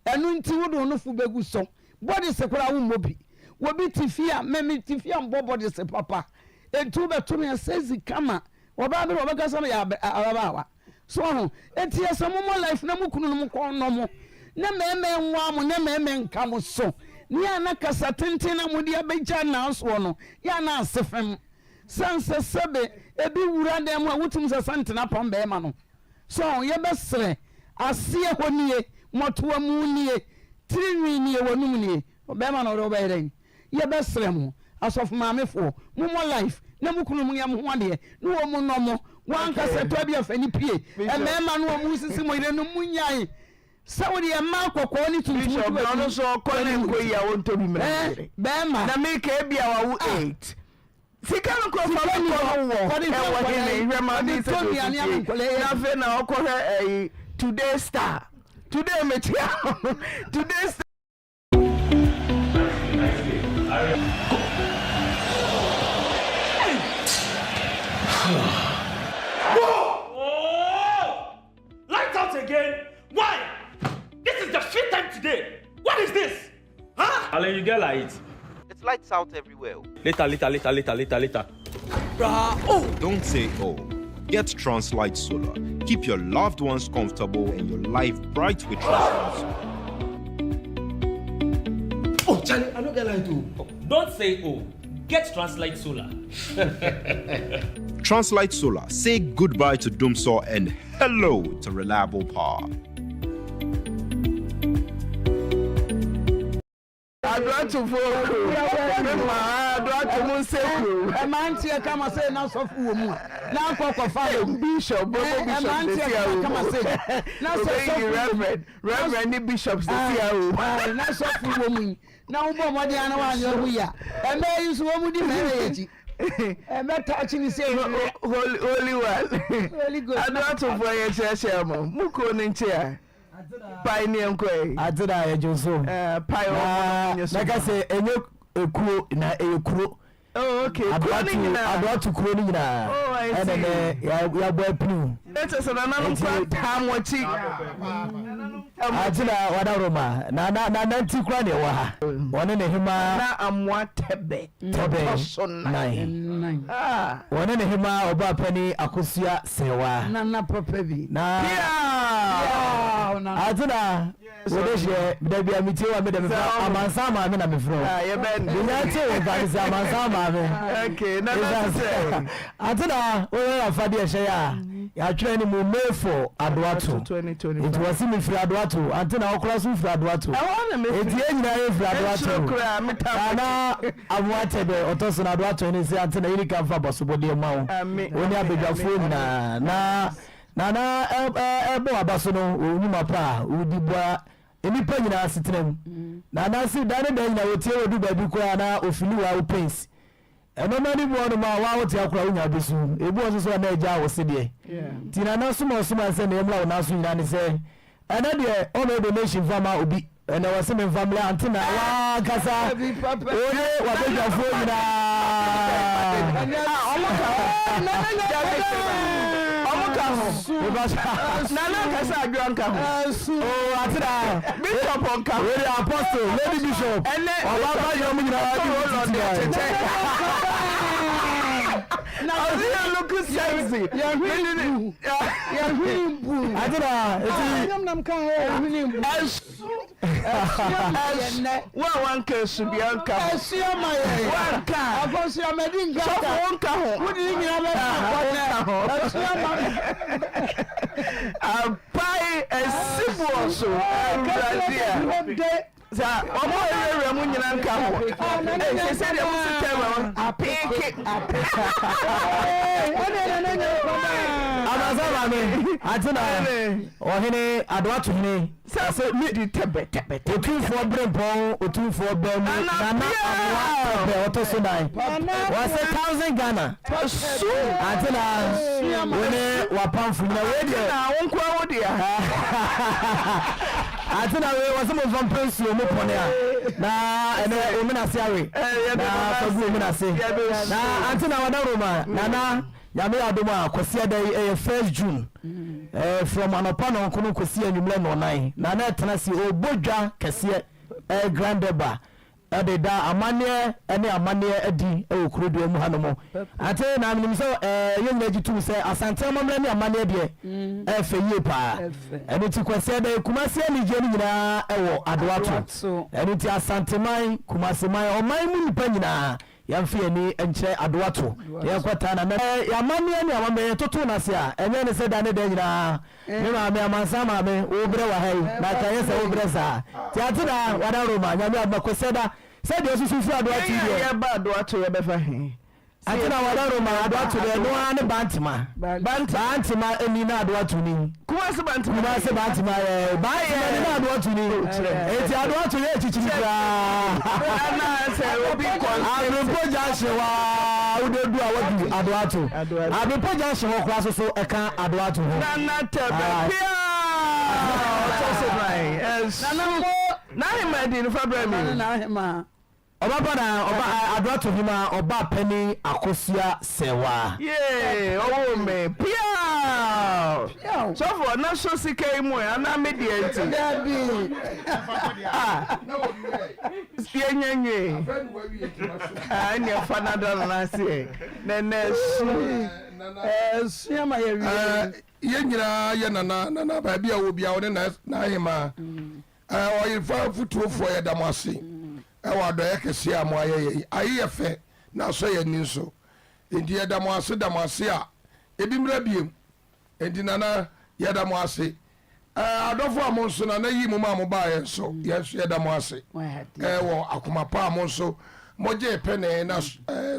Ɛno nti wode wo nofo bɛgu so. Bɔdese koraa wommɔ bi. Obi te fie a, me mete fie a mbɔ bɔdese papa. Enti wobɛto me a sexy kama. Ɔbaa bi na ɔbɛka sɛ meyɛ ababaawa. So wahu? Enti yɛ sɛ mommɔ life na mo kununom kɔn nnɔ mo, na mmarima nwaa mo, na mmarima nka mo so. Nea na kasa tenten a mode abɛgya nnaa soɔ no, yɛ a na ase fam. Sane sɛ sɛbe ebi wura dan mu a wotumi sɛ sɛ ntena pam barima no. So wahu? Yɛbɛsrɛ, aseɛ hɔ nie, mmɔtoa mu nie, tiri nwi nie, w'anum nie. Barima no wode wobɛyɛ dɛn? Yɛbɛsrɛ mo, asɔfo maamefoɔ, mommɔ life na mo kununom nyɛ mo ho adeɛ ne wɔn nnɔ mo. W'ankasa tɔ bi a fa ni pue. Mmarima no a wɔresisi mo yerenom, monnyae sɛ wode mmaa kɔkɔɔ ne tuntum Bishop to na ɔno w'ani. nso ɔkɔ ne nkɔ yi a wɔntɔ bi mmrɛ ne yere. Bɛrima. Na meka ebi a wawo 8. Sika no nkurɔfoɔ Sika ni bɛkɔ hɔ. no wɔ Wɔde hwɛ ɛwɔ nkwadaa hene yi. hwɛ ma Wɔde ne tɔ sɛ nnuane ama ofie nkwadaa yi na adi. afei na ɔkɔhwɛ ɛyi today star today mekyia today star. Light out again? Why? This is the fifth time today. What is this? Huh? Alan, you get light. It's lights out everywhere. Later, later, later, later, later, later. Oh! Don't say oh. Get Translight Solar. Keep your loved ones comfortable and your life bright with Translight Solar. Oh, Charlie, I don't get light too. Oh. Don't say oh. Get Translight Solar. Translight Solar. Say goodbye to Doomsaw and hello to reliable power. Adoatofoɔ kuro me maa adoato mo nsɛ kuro. Mmeranteɛ kama sɛ na sɔfo wɔ mu a na akɔ kɔfa wɔ bishop bɔbɔ bishop sisi awo kama sɛ na sɛ sɔfo reverend reverend ne bishop sisi awo na sɔfo wɔ mu yi na wobɔ mmɔden ana wanyɛ ho yi a ɛmɛ yi nso wɔn mu di mɛrɛ yɛ akyi ɛmɛ taakyi ne sɛ holy holy one holy ghost adoatofoɔ yɛ kyerɛkyerɛ mo mo kuro ne nkyɛn a. Pae ne yɛnkɔ ɛ. Adze na yɛgye so. Pae wɔn na wɔnyɛ so. Mɛka sɛ ɛnyɛ ekuo na ɛyɛ kuro. Oh okay, kuro no nyinaa. Adoato kuro no nyinaa. Oh I see. Ɛna nɛ yɛabɔ apiniw. Ɛkyɛ sɛ nananom kora taa mo akyi. Ate na wadaroma na na na nanti kora na ɛwɔ ha. Wɔne ne hema. Na amoa tɛbɛ. Tɛbɛ so nan. Wɔne ne hema ɔbaa panin Akosua Sɛwa. Nana papa bi. Na. Piaa. Ate na wode hyɛ da bia metie wa mede mefrɛ amansan maame na mefrɛ wo. Menya te wo nka ne sɛ amansan maame. Okay, na na sɛ. Ate na woyɛ afadeɛ hyɛ yɛ a yɛatwerɛ ne mu May for Adoato. Nti wɔse mefiri Adoato. Ante na wokora so wofiri Adoato. Nti yɛn nyinaa yɛfiri Adoato. Nana Amoah Tɛbɛ ɔtɔ so no Adoato hene se ante na yɛni ka mfa abasobɔdeɛ mma wo. Wo ne abadwafoɔ nyinaa. Na Nana ɛbɔ w'aba so no wɔ wo nnwuma pa a wodi boa nnipa nyinaa asetena mu. Nana se da ne da nyinaa wɔtie wo du baabi koraa na ofili wo a wo pace. Nnoɔma no bi wɔ hɔnom a woa wote akora wonya bɛsu. Ebi wɔ nso so a na agya wo sedeɛ. Nti Nana som a ɔsomae sɛ meyɛ mmra wo nan so nyinaa ne sɛ ɛnɛ deɛ ɔmmɛyɛ donation mfa mma obi. Ɛnɛ wɔse memfa mmrɛ Aunty na woankasa wo ne w'abadwafoɔ nyinaa. Ɔmo ka ho. Nana kasa adwoa nka ho. Oh, Aunty na. Bishop nka ho. Wei deɛ apostle, lady bishop. Ɛnɛ Ɔba ba yɛ ɔmo nyinaa di mu titi na. Ɔsi yɛ look sexy. Yɛhwene bu. Aunty na eti. Yɛhwene bu. Ɛsu. Ɛsu. Wo a wanka esu bia nka ho. Ɛsua ma yɛn. Wanka. Akosua madi nka. Sɔfo wo nka ho. Wode ne nyinaa bɛfa akɔ nɛ. Ɛsua ma. Apae asi boɔ so awurade a. Sa wɔn a wɔawurawura mu nyina nka ho. Ee sese deɛ mo si tɛ wɔ apeeke. Abasa maame ate na ɔhene adoato hene. Sɛ mi di tɛbɛ tɛbɛ tɛbɛ. Otumfoɔ Berempɔn Otumfoɔ Baamu Nana Amoah Tɛpɛ ɔtɔ so nan. Wɔsɛ thousand Ghana. Su. Ante na wo ne w'apamfo nyina wei deɛ. Ante na wo nkoa wo dea. Ante na wei wɔsɛ mo nfa mpɛ nsuo mo pɔne a na ɛnɛ omena ase awe na fa gu omena ase na ante na wada Roma nana. Nyame yɛ adom a Kwasiada yi ɛyɛ first June eh, from anɔpa nɔnkono kɔsi anwummerɛ nnɔnan na na ɛtena ase ɔbɔ dwa kɛseɛ eh, Grand Deba ɛde da amanneɛ ne amanneɛ adi wɔ kuro dua mu hanom. Ante na menim sɛ eh, yɛn nyinaa gye tom sɛ Asante amammerɛ ne amanneɛ deɛ ɛfɛ yie paa. Ɛno nti Kwasiada yi Kumasi anigyeɛ no nyinaa ɛwɔ Adoato. Ɛno nti Asanteman, Kumasiman, ɔman mu nnipa nyinaa Yɛmfa yɛn ani nkyerɛ adoato na yɛnkɔtaa Nana. Yɛn amanneɛ ne amammerɛ yɛtoto no ase a, ɛnyɛ ne sɛ da ne da nyinaa me maame, amansan maame, wobrɛ wɔ ha yi, na anka ɛnyɛ sɛ wobrɛ saa. Nti ante na wada Roma, Nyame adom a, Kwasiada, sɛdeɛ ɔsusu firi adoato yi Yɛn deɛ. a yɛba adoato yɛbɛfa he? Ante na wada Roma, adoato deɛ, ɛno ara ne Bantema. Bantema ni na adoato ni. Kumasi Bantama. Kumasi Bantama yɛ Bantama ni na adoato ni. Eti adoato yɛ kyikyiri koraa. Anaasɛ obi kɔ. Abirempo junction waa wode du a wadu adoato. Abirempo junction hɔ koraa soso ɛka adoato ho. Nana tɛbɛ pia ɔtɔ so nan ɛsu. N'ahema di no fa brɛ mi. N'ahema. Ɔba pa na ɔba Adoato hema ɔba panin Akosua Sɛwa. Yee ɔwoo me piaw. Sɔfo na so sika yi mu ɛ anaa me deɛ nti. Dabi. Ah yɛnya nwie. Ah ɛnneɛ fa na da no ase ɛ na ɛnɛ ɛsu. Ɛsu ama yɛ wie. Yɛn nyinaa yɛ nana nana baabi a wɔ biara wo ne n'ahemaa. Ɔyerefa afotuofoɔ yɛda mo ase wɔ adɔeɛ kɛseɛ a moayɛ yɛn yi. Aye yɛ fɛ na asɔ yɛn ani nso. Enti yɛda mo ase da mo ase a ebi mmra biom. Enti Nana yɛda mo ase. Adɔfoɔ a mo nso Nana yii mo maa mo baeɛ nso yɛn nso yɛda mo ase wɔ akoma pa a mo nso mogyee penee na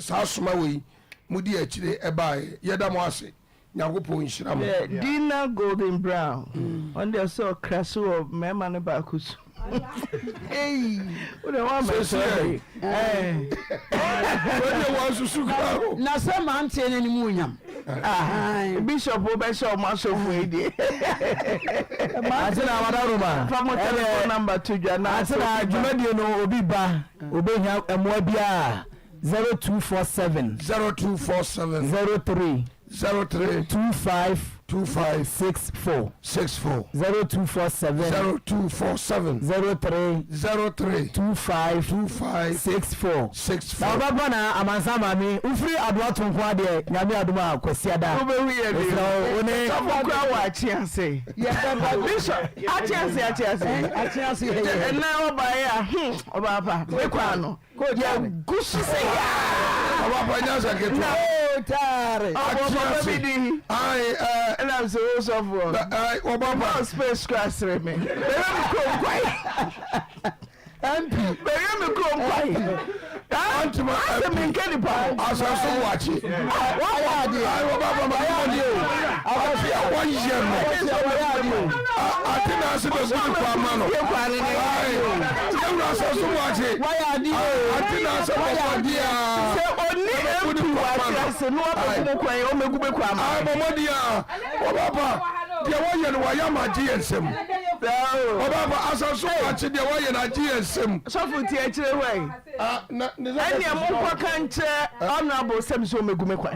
saa soma wei modii akyire baeɛ. Yɛda mo ase. Nyankopɔn nhyira mo. Hwɛ Dina Golden Brown ɔno deɛ ɔsɛ ɔkra so wɔ mmarima no baako so. Eyi wo deɛ wɔn amɛ sɛ ɔde. Wọ́n yẹ wọ́n susu kura o. Na sɛ mmeranteɛ no anim nyam. Ah, bishop wo bɛhyɛ ɔmo asɔfo yi deɛ. Ante na wada Roma. Fa mo telephone number to dwa na. Ante na dwumadie no obi ba obehia mmoa biara. 0247. 0247. 03. 03. 25. 25. 64. 64. 0247. 0247. 03. 03. 25. 25. 64. 64. Na ɔbɛba na amansan maame wofiri adoato nko adeɛ nyame adom a kwasiada. Wobɛhu yɛ de. Mesrɛ wo wo ne. Sɔfo kura wɔ akye ase. Yɛbɛba. Bishop akye ase akye ase. Akye ase yɛ yɛ. Ɛnna ɔbaeɛ a hmm ɔbaa pa mekɔ ano. Yɛgu so sɛ yaa. Ɔba pa nyansa ketewa. Na o taare. Ɔbɔ papa bi di. Ayi ɛɛ. Ɛna sɛ o sɔfoɔ. Ɛɛ ɔba pa. Ɔba space kura sere mi. Bɛyɛ mi kurom kwae. MP. Bɛyɛ mi kurom kwae. Antuma asɛ mi nke nipa. Asase wakye. Wayɛ adeɛ. Ayi ɔba pa ma mi mɔ ni o. Ati a wɔyɛ no. Ati na ase bɛ gu ne kɔ ama no. Ayi yɛwura asase wakye. Wayɛ adeɛ o. Ati na ase bɔ bɔ di a. Sɛ oni MP wɔ ate ase na wabɛgu mu kwan ɔmɛgu bɛ kɔ ama. Ayi bɔ mɔ di a. Ɔba pa deɛ wɔyɛ no wɔayɛ ama agye yɛn nsam. Ɔba pa asase wakye deɛ wɔyɛ no agye yɛn nsam. Sɔfo ti akyire hɔ yi. Ɛnneɛ monkɔka nkyerɛ honourable sɛ mesɛ ɔmmɛgu me kwan.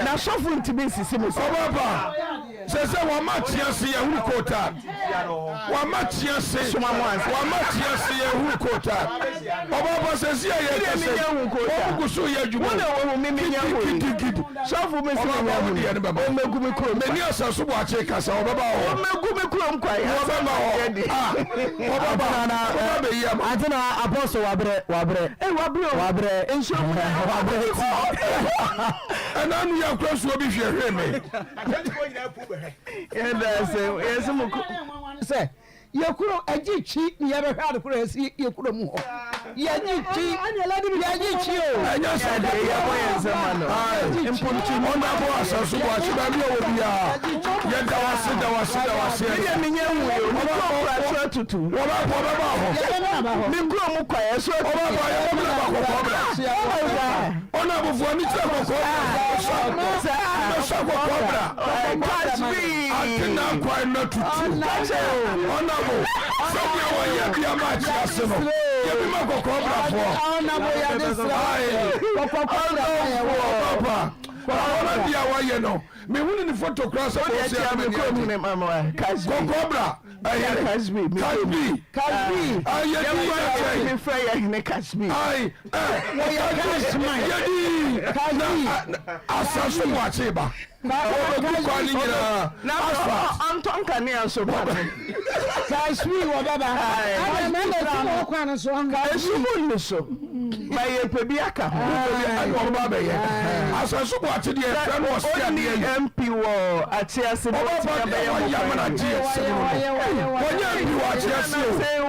Na sɔfo ntumi nsisi me saa. Ɔba pa sɛ sɛ wama tea se yɛhuru kota. Wama tea se wama tea se yɛhuru kota. Ɔba pa sɛ si a yɛ kɛsɛ wɔn gu so yɛ adwuma. Wo na wɔhu me menya hu yi. Gidigidi. Sɔfo me se menya hu yi. Ɔmmɛgu me kurom kwan. Meni asaso bu akye kasa ɔbɛba hɔ. Ɔmmɛgu me kurom kwan. Ɔbɛba hɔ. Ah ɔbɛba ɔbɛba bɛyi ama. Ante na apostle wabrɛ wabrɛ. Eh wabrɛ o. Wabrɛ. Nsuo mu na. Wabrɛ ti. Ɛna anu yɛ akura nsuo bi hwɛ hwɛ me. Yɛda ase yɛse mo ko. Sɛ Yɛ kuro ɛgye kyi ne yɛbɛhwɛ ade koro ɛsi yɛ kuro mu hɔ yɛgye kyi yɛgye kyi o. Ɛnyɛ sɛ de yɛbɔ yɛn nsɛm ma no. Mpontu mu. Ɔna bɔ asase bɔ ase baabi a wɔ biara yɛda wase da wase da wase. Me deɛ menyɛ hu yɛ o. Me kuro kura so atutu. Wɔbɛ bɔ wɔbɛ ba hɔ. Me kuro mu kwa yɛ so atutu. Wɔbɛ bɔ yɛ bɛ ba kɔkɔɔ bra. Ɔna abofoɔ ni kyerɛ kɔkɔɔ bra. Bɛsa kɔkɔɔ bra. Atena kwan na tutu. Ɔnabo sɛdeɛ wɔyɛ bia ma akyi ase no. Yɛ bi ma kɔkɔɔ brafoɔ. Ɔnabo yɛde srɛ kɔkɔɔ brafoɔ. Papa, ɔno deɛ wayɛ no, mehunu ne foto koraa sɛ bɔsi a na m'ani agye. Kɔkɔɔ bra, ɛyere. Kasbi. Kasbi. Ayɛ di yɛ kyɛn. Mefrɛ yɛ hene Kasbi. Ayi, ɛ, wɔyɛ Yɛ di. Kasbi. Asaso mu akye ba. Wɔbɛgu kwan no nyinaa asphalt. Ɔntɔ nkanea nso ba no. Kashmir wɔ bɛba. Esum nni so. Ma yɛpɛ bi aka ho. Ɛna wɔn ba bɛyɛ. Asase bu ate deɛ ɛfrɛ no ɔsi adeɛ yi. Ɔnni MP wɔ Atease na Ɔba ba ɔtumi deɛ abɛyɛ ho wɔyɛ amana kwan. gye ɛsɛm no no. Wɔnyɛ MP wɔ Atease o.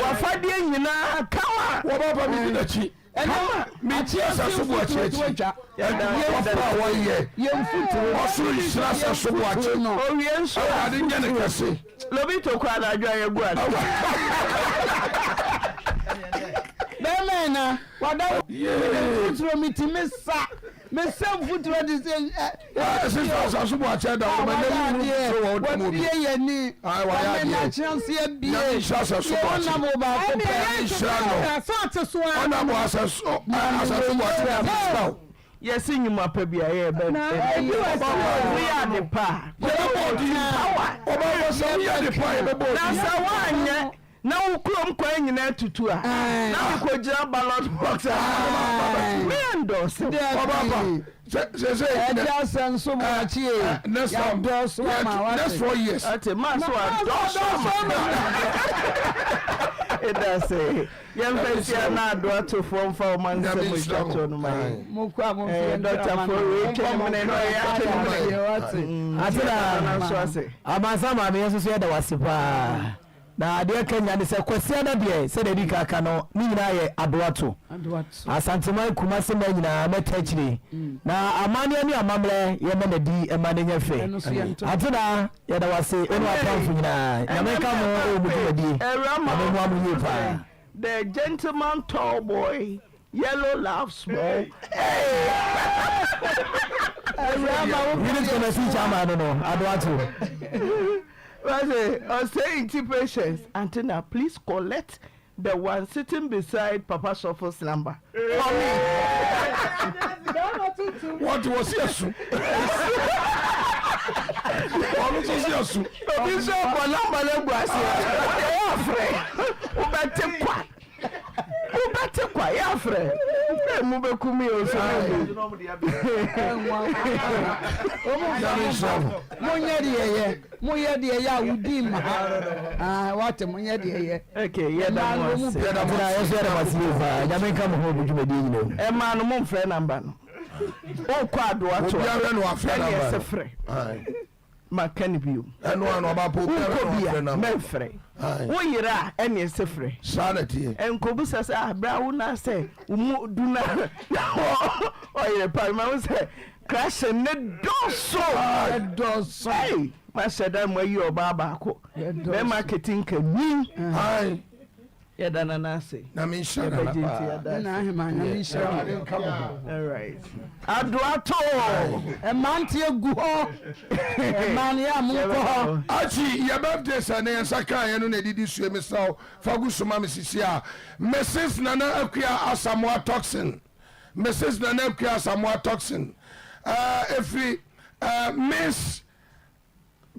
Wafadeɛ nyinaa kama. Wɔba ba mi di n'akyi. Ɛnɛ Meti asase bo akyi akyi. Ɛdwuma papa a wɔyɛ. Ɔsoro nhyira asase bo akyi. Owie nso a. Awurade nyɛ ne kɛse. Lobito kɔ anadwo a yɛgu ade. Bɛmɛ na wada mfuturo mi ti mi sa mi sa mfuturo ti sɛ ɛ. Ɛ sisi asase bo akyi ɛda wɔn ɛnɛ mu mfuturo wɔ ɔda mu bi. Wabie yɛ ni. Ayi wayɛ adeɛ. Wame na kyerɛnse abie. Nyame nhyira asase bo akyi. Yɛ ɔnam baako pɛ. Nyame nhyira no. Ɔnam asase asase bo akyi nyame nhyira wo. Yɛsi nnwuma pa bi a yɛ bɛ woyɛ ade pa a. Yɛbɛbɔ odin. Ɔbɛbɔ sɛ woyɛ ade pa a yɛbɛbɔ odin. Na sɛ woanyɛ na wo kurom kwan nyinaa tutu a na mekɔgyina ballot box a me endorse wo. Ɔbaba sɛ sɛ sɛ Ɛde asɛm so boakye e. Next time Yɛadɔɔso ama wate. next 4 years. Ate maa so adɔɔso ama. Ɛda sɛ yɛmfa nsia na adoatofoɔ mfa ɔma nsɛm atwa toɔ no ma yɛn. Mokɔ a momfa yɛn Dɔktafoɔ wei twene mene na ɔyɛ atwene mene. Atena nso ase. Amansan maame yɛn nso so yɛda wase paa. Na adeɛ ka nyinaa ne sɛ Kwasiada deɛ sɛdeɛ ɛdi kan aka no ne nyinaa yɛ adoato. Asanteman Kumase mmaa nyinaa mɛta akyire. Na amanneɛ ne amammerɛ yɛmmɛ no adi mma no nyɛ fɛ. Atena yɛda wase wo ne w'apamfo nyinaa. Nyame nka mo wɔ mo dwumadie. Nyame mmoa mo yie paa. The gentleman tall boy yellow laugh small. Unit committee chairman no no Adoato. Wase ɔsɛ nti patience antenna please collect the one sitting beside papa sɔfo's number for me. Wɔte wɔ si asu. Ɔno nso si asu. Obi nso abɔ number no agu ase. Ɛyɛ afrɛ. Wobɛte kwa. Wobɛte kwa yɛ afrɛ. Ɛ mu bɛku mi o so Monyɛ deɛ yɛ monyɛ deɛ yɛ a wodi mma ha wate monyɛ deɛ yɛ. Okay, yɛda mo ase. Yɛda mo ase. Yɛda mo ase yie paa. Nyame nka mo ho wɔ mo dwumadie nyinaa mu. Ɛmaa no mo mfrɛ namba no. Wokɔ adoa to a. Obiara na wafrɛ namba no. Ɛne ɛsɛ frɛ. Maka no bio. Ɛno ano ɔba po obiara Wokɔ na bi wafrɛ a namba. mɛmfrɛ. Woyera a ɛne ɛsɛ frɛ. Saa na ɛteɛ. Nkɔbisa sɛ ah berɛ a wo na sɛ wo mu du na ɔyere pa ma wo sɛ crashing ne dɔɔso. Ɛdɔɔso. Hey, mahyɛ da mu ayi ɔbaa baako. Bɛrima ketinka nyin. Yɛda Nana ase. Nyame nhyira Nana Yɛbɛgye nti paa. yɛda ase. Nana Ahema Nyame nhyira wo. Awurade nka mo ho. Alright. Adoato! Mmeranteɛ gu hɔ. Mmaa no yɛ a monkɔ hɔ. Akyi yɛ birthday sɛ ne yɛn nsa kaa yɛn no na ɛdidi sue mesrɛ wo fa gu so ma me sisi a Mrs Nana Akua Asamoah Toxin Mrs Nana Akua Asamoah Toxin ɛɛ ɛfiri ɛɛ Miss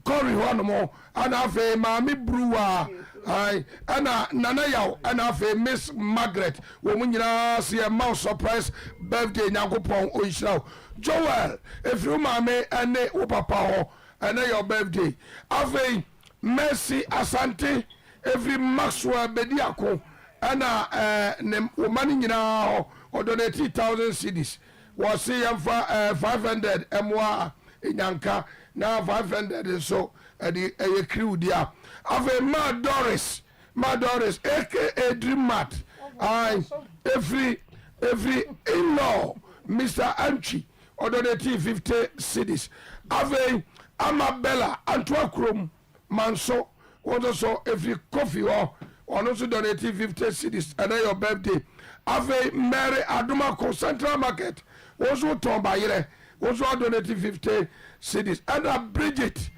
Kɔre hɔ nom ɛna afei Maame Bruwa ae ɛna Nana Yaw ɛna afei Miss Margaret wɔn nyinaa se yɛ ma wo surprise birthday Nyankopɔn ɔnhyira wo Joel ɛfiri wo maame ɛne wo papa hɔ ɛnɛ yɛ wo birthday afei Mercy Asante ɛfiri Maxwell Bediako ɛna ɛɛ ne wo ma no nyinaa hɔ ɔdonate 1000 cedis Wɔse yɛmfa ɛɛ 500 mmoa Nyanka na 500 nso ɛde ɛyɛ crew dea. Afei maa Doris, maa Doris aka Dream Mart, ae, ɛfiri, ɛfiri in-law Mister Antwi, ɔdonatee 50 cedis. Afei Ama Bella Antoa Kurom, Manso, wo nso so ɛfiri Kofi hɔ, ɔno nso donate 50 cedis, ɛnɛ your birthday. Afei Mary Adomako, Central Market, wo nso wotɔn bayerɛ, wo nso adonate 50 cedis. Ɛna Bridget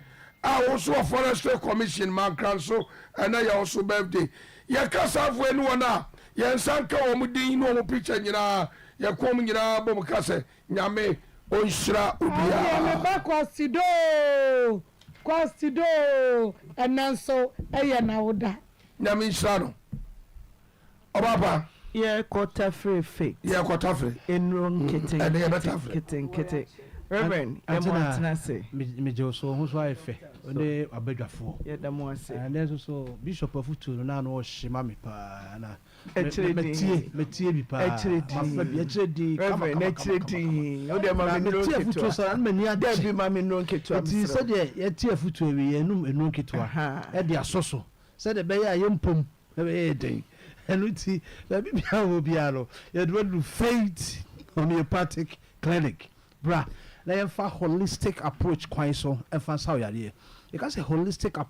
a wo nso wɔ Forestry Commission, Mankranso, ɛnɛ yɛ wo nso birthday. Yɛka saa afoɛ ne wɔn a yɛn nsa nka wɔn din ne wɔn picture nyinaa, yɛka wɔn nyinaa bom ka sɛ Nyame ɔnhyira Ɛndeɛ obiara. me ba Kwasi-doo, Kwasi-doo, ɛnɛ nso ɛyɛ n'awoda. Nyame nhyira no. Ɔbaapa. Yɛrekɔ tafere faith. Yɛrekɔ tafere. Nnuro nkete Ɛnɛ nkete yɛbɛtafere. nkete nkete. Reverend, yɛ mo Ante na atena ase. megye wo so, wo ho so ayɛ fɛ, wo ne w'abadwafoɔ. Yɛda mo ase. Ɛnɛ nso so Bishop afotuo no na ano ɔhye ma me paa na Akyire me din. matie matie bi paa. Akyire din. Mafa bi akyire din kama Reverend, kama akyire kama kama. din. Wo deɛ ma Na me nnuro metie afotuo nketewa. saa na m'ani agye. Dabi ma me nnuro nketewa Nti mesrɛ wo. sɛdeɛ yɛte afotuo awie yɛnom nnuro nketewa Ahaa. ɛde asɔ so sɛdeɛ ɛbɛyɛ a yɛn mpom ɛbɛyɛ yɛ den. Ɛno nti baabi biara wɔ biara no yɛde wo aduru Faith Homeopathic Clinic. Bra na yɛmfa holistic approach kwan so mfa nsa wo yareɛ. Yɛka sɛ holistic approach.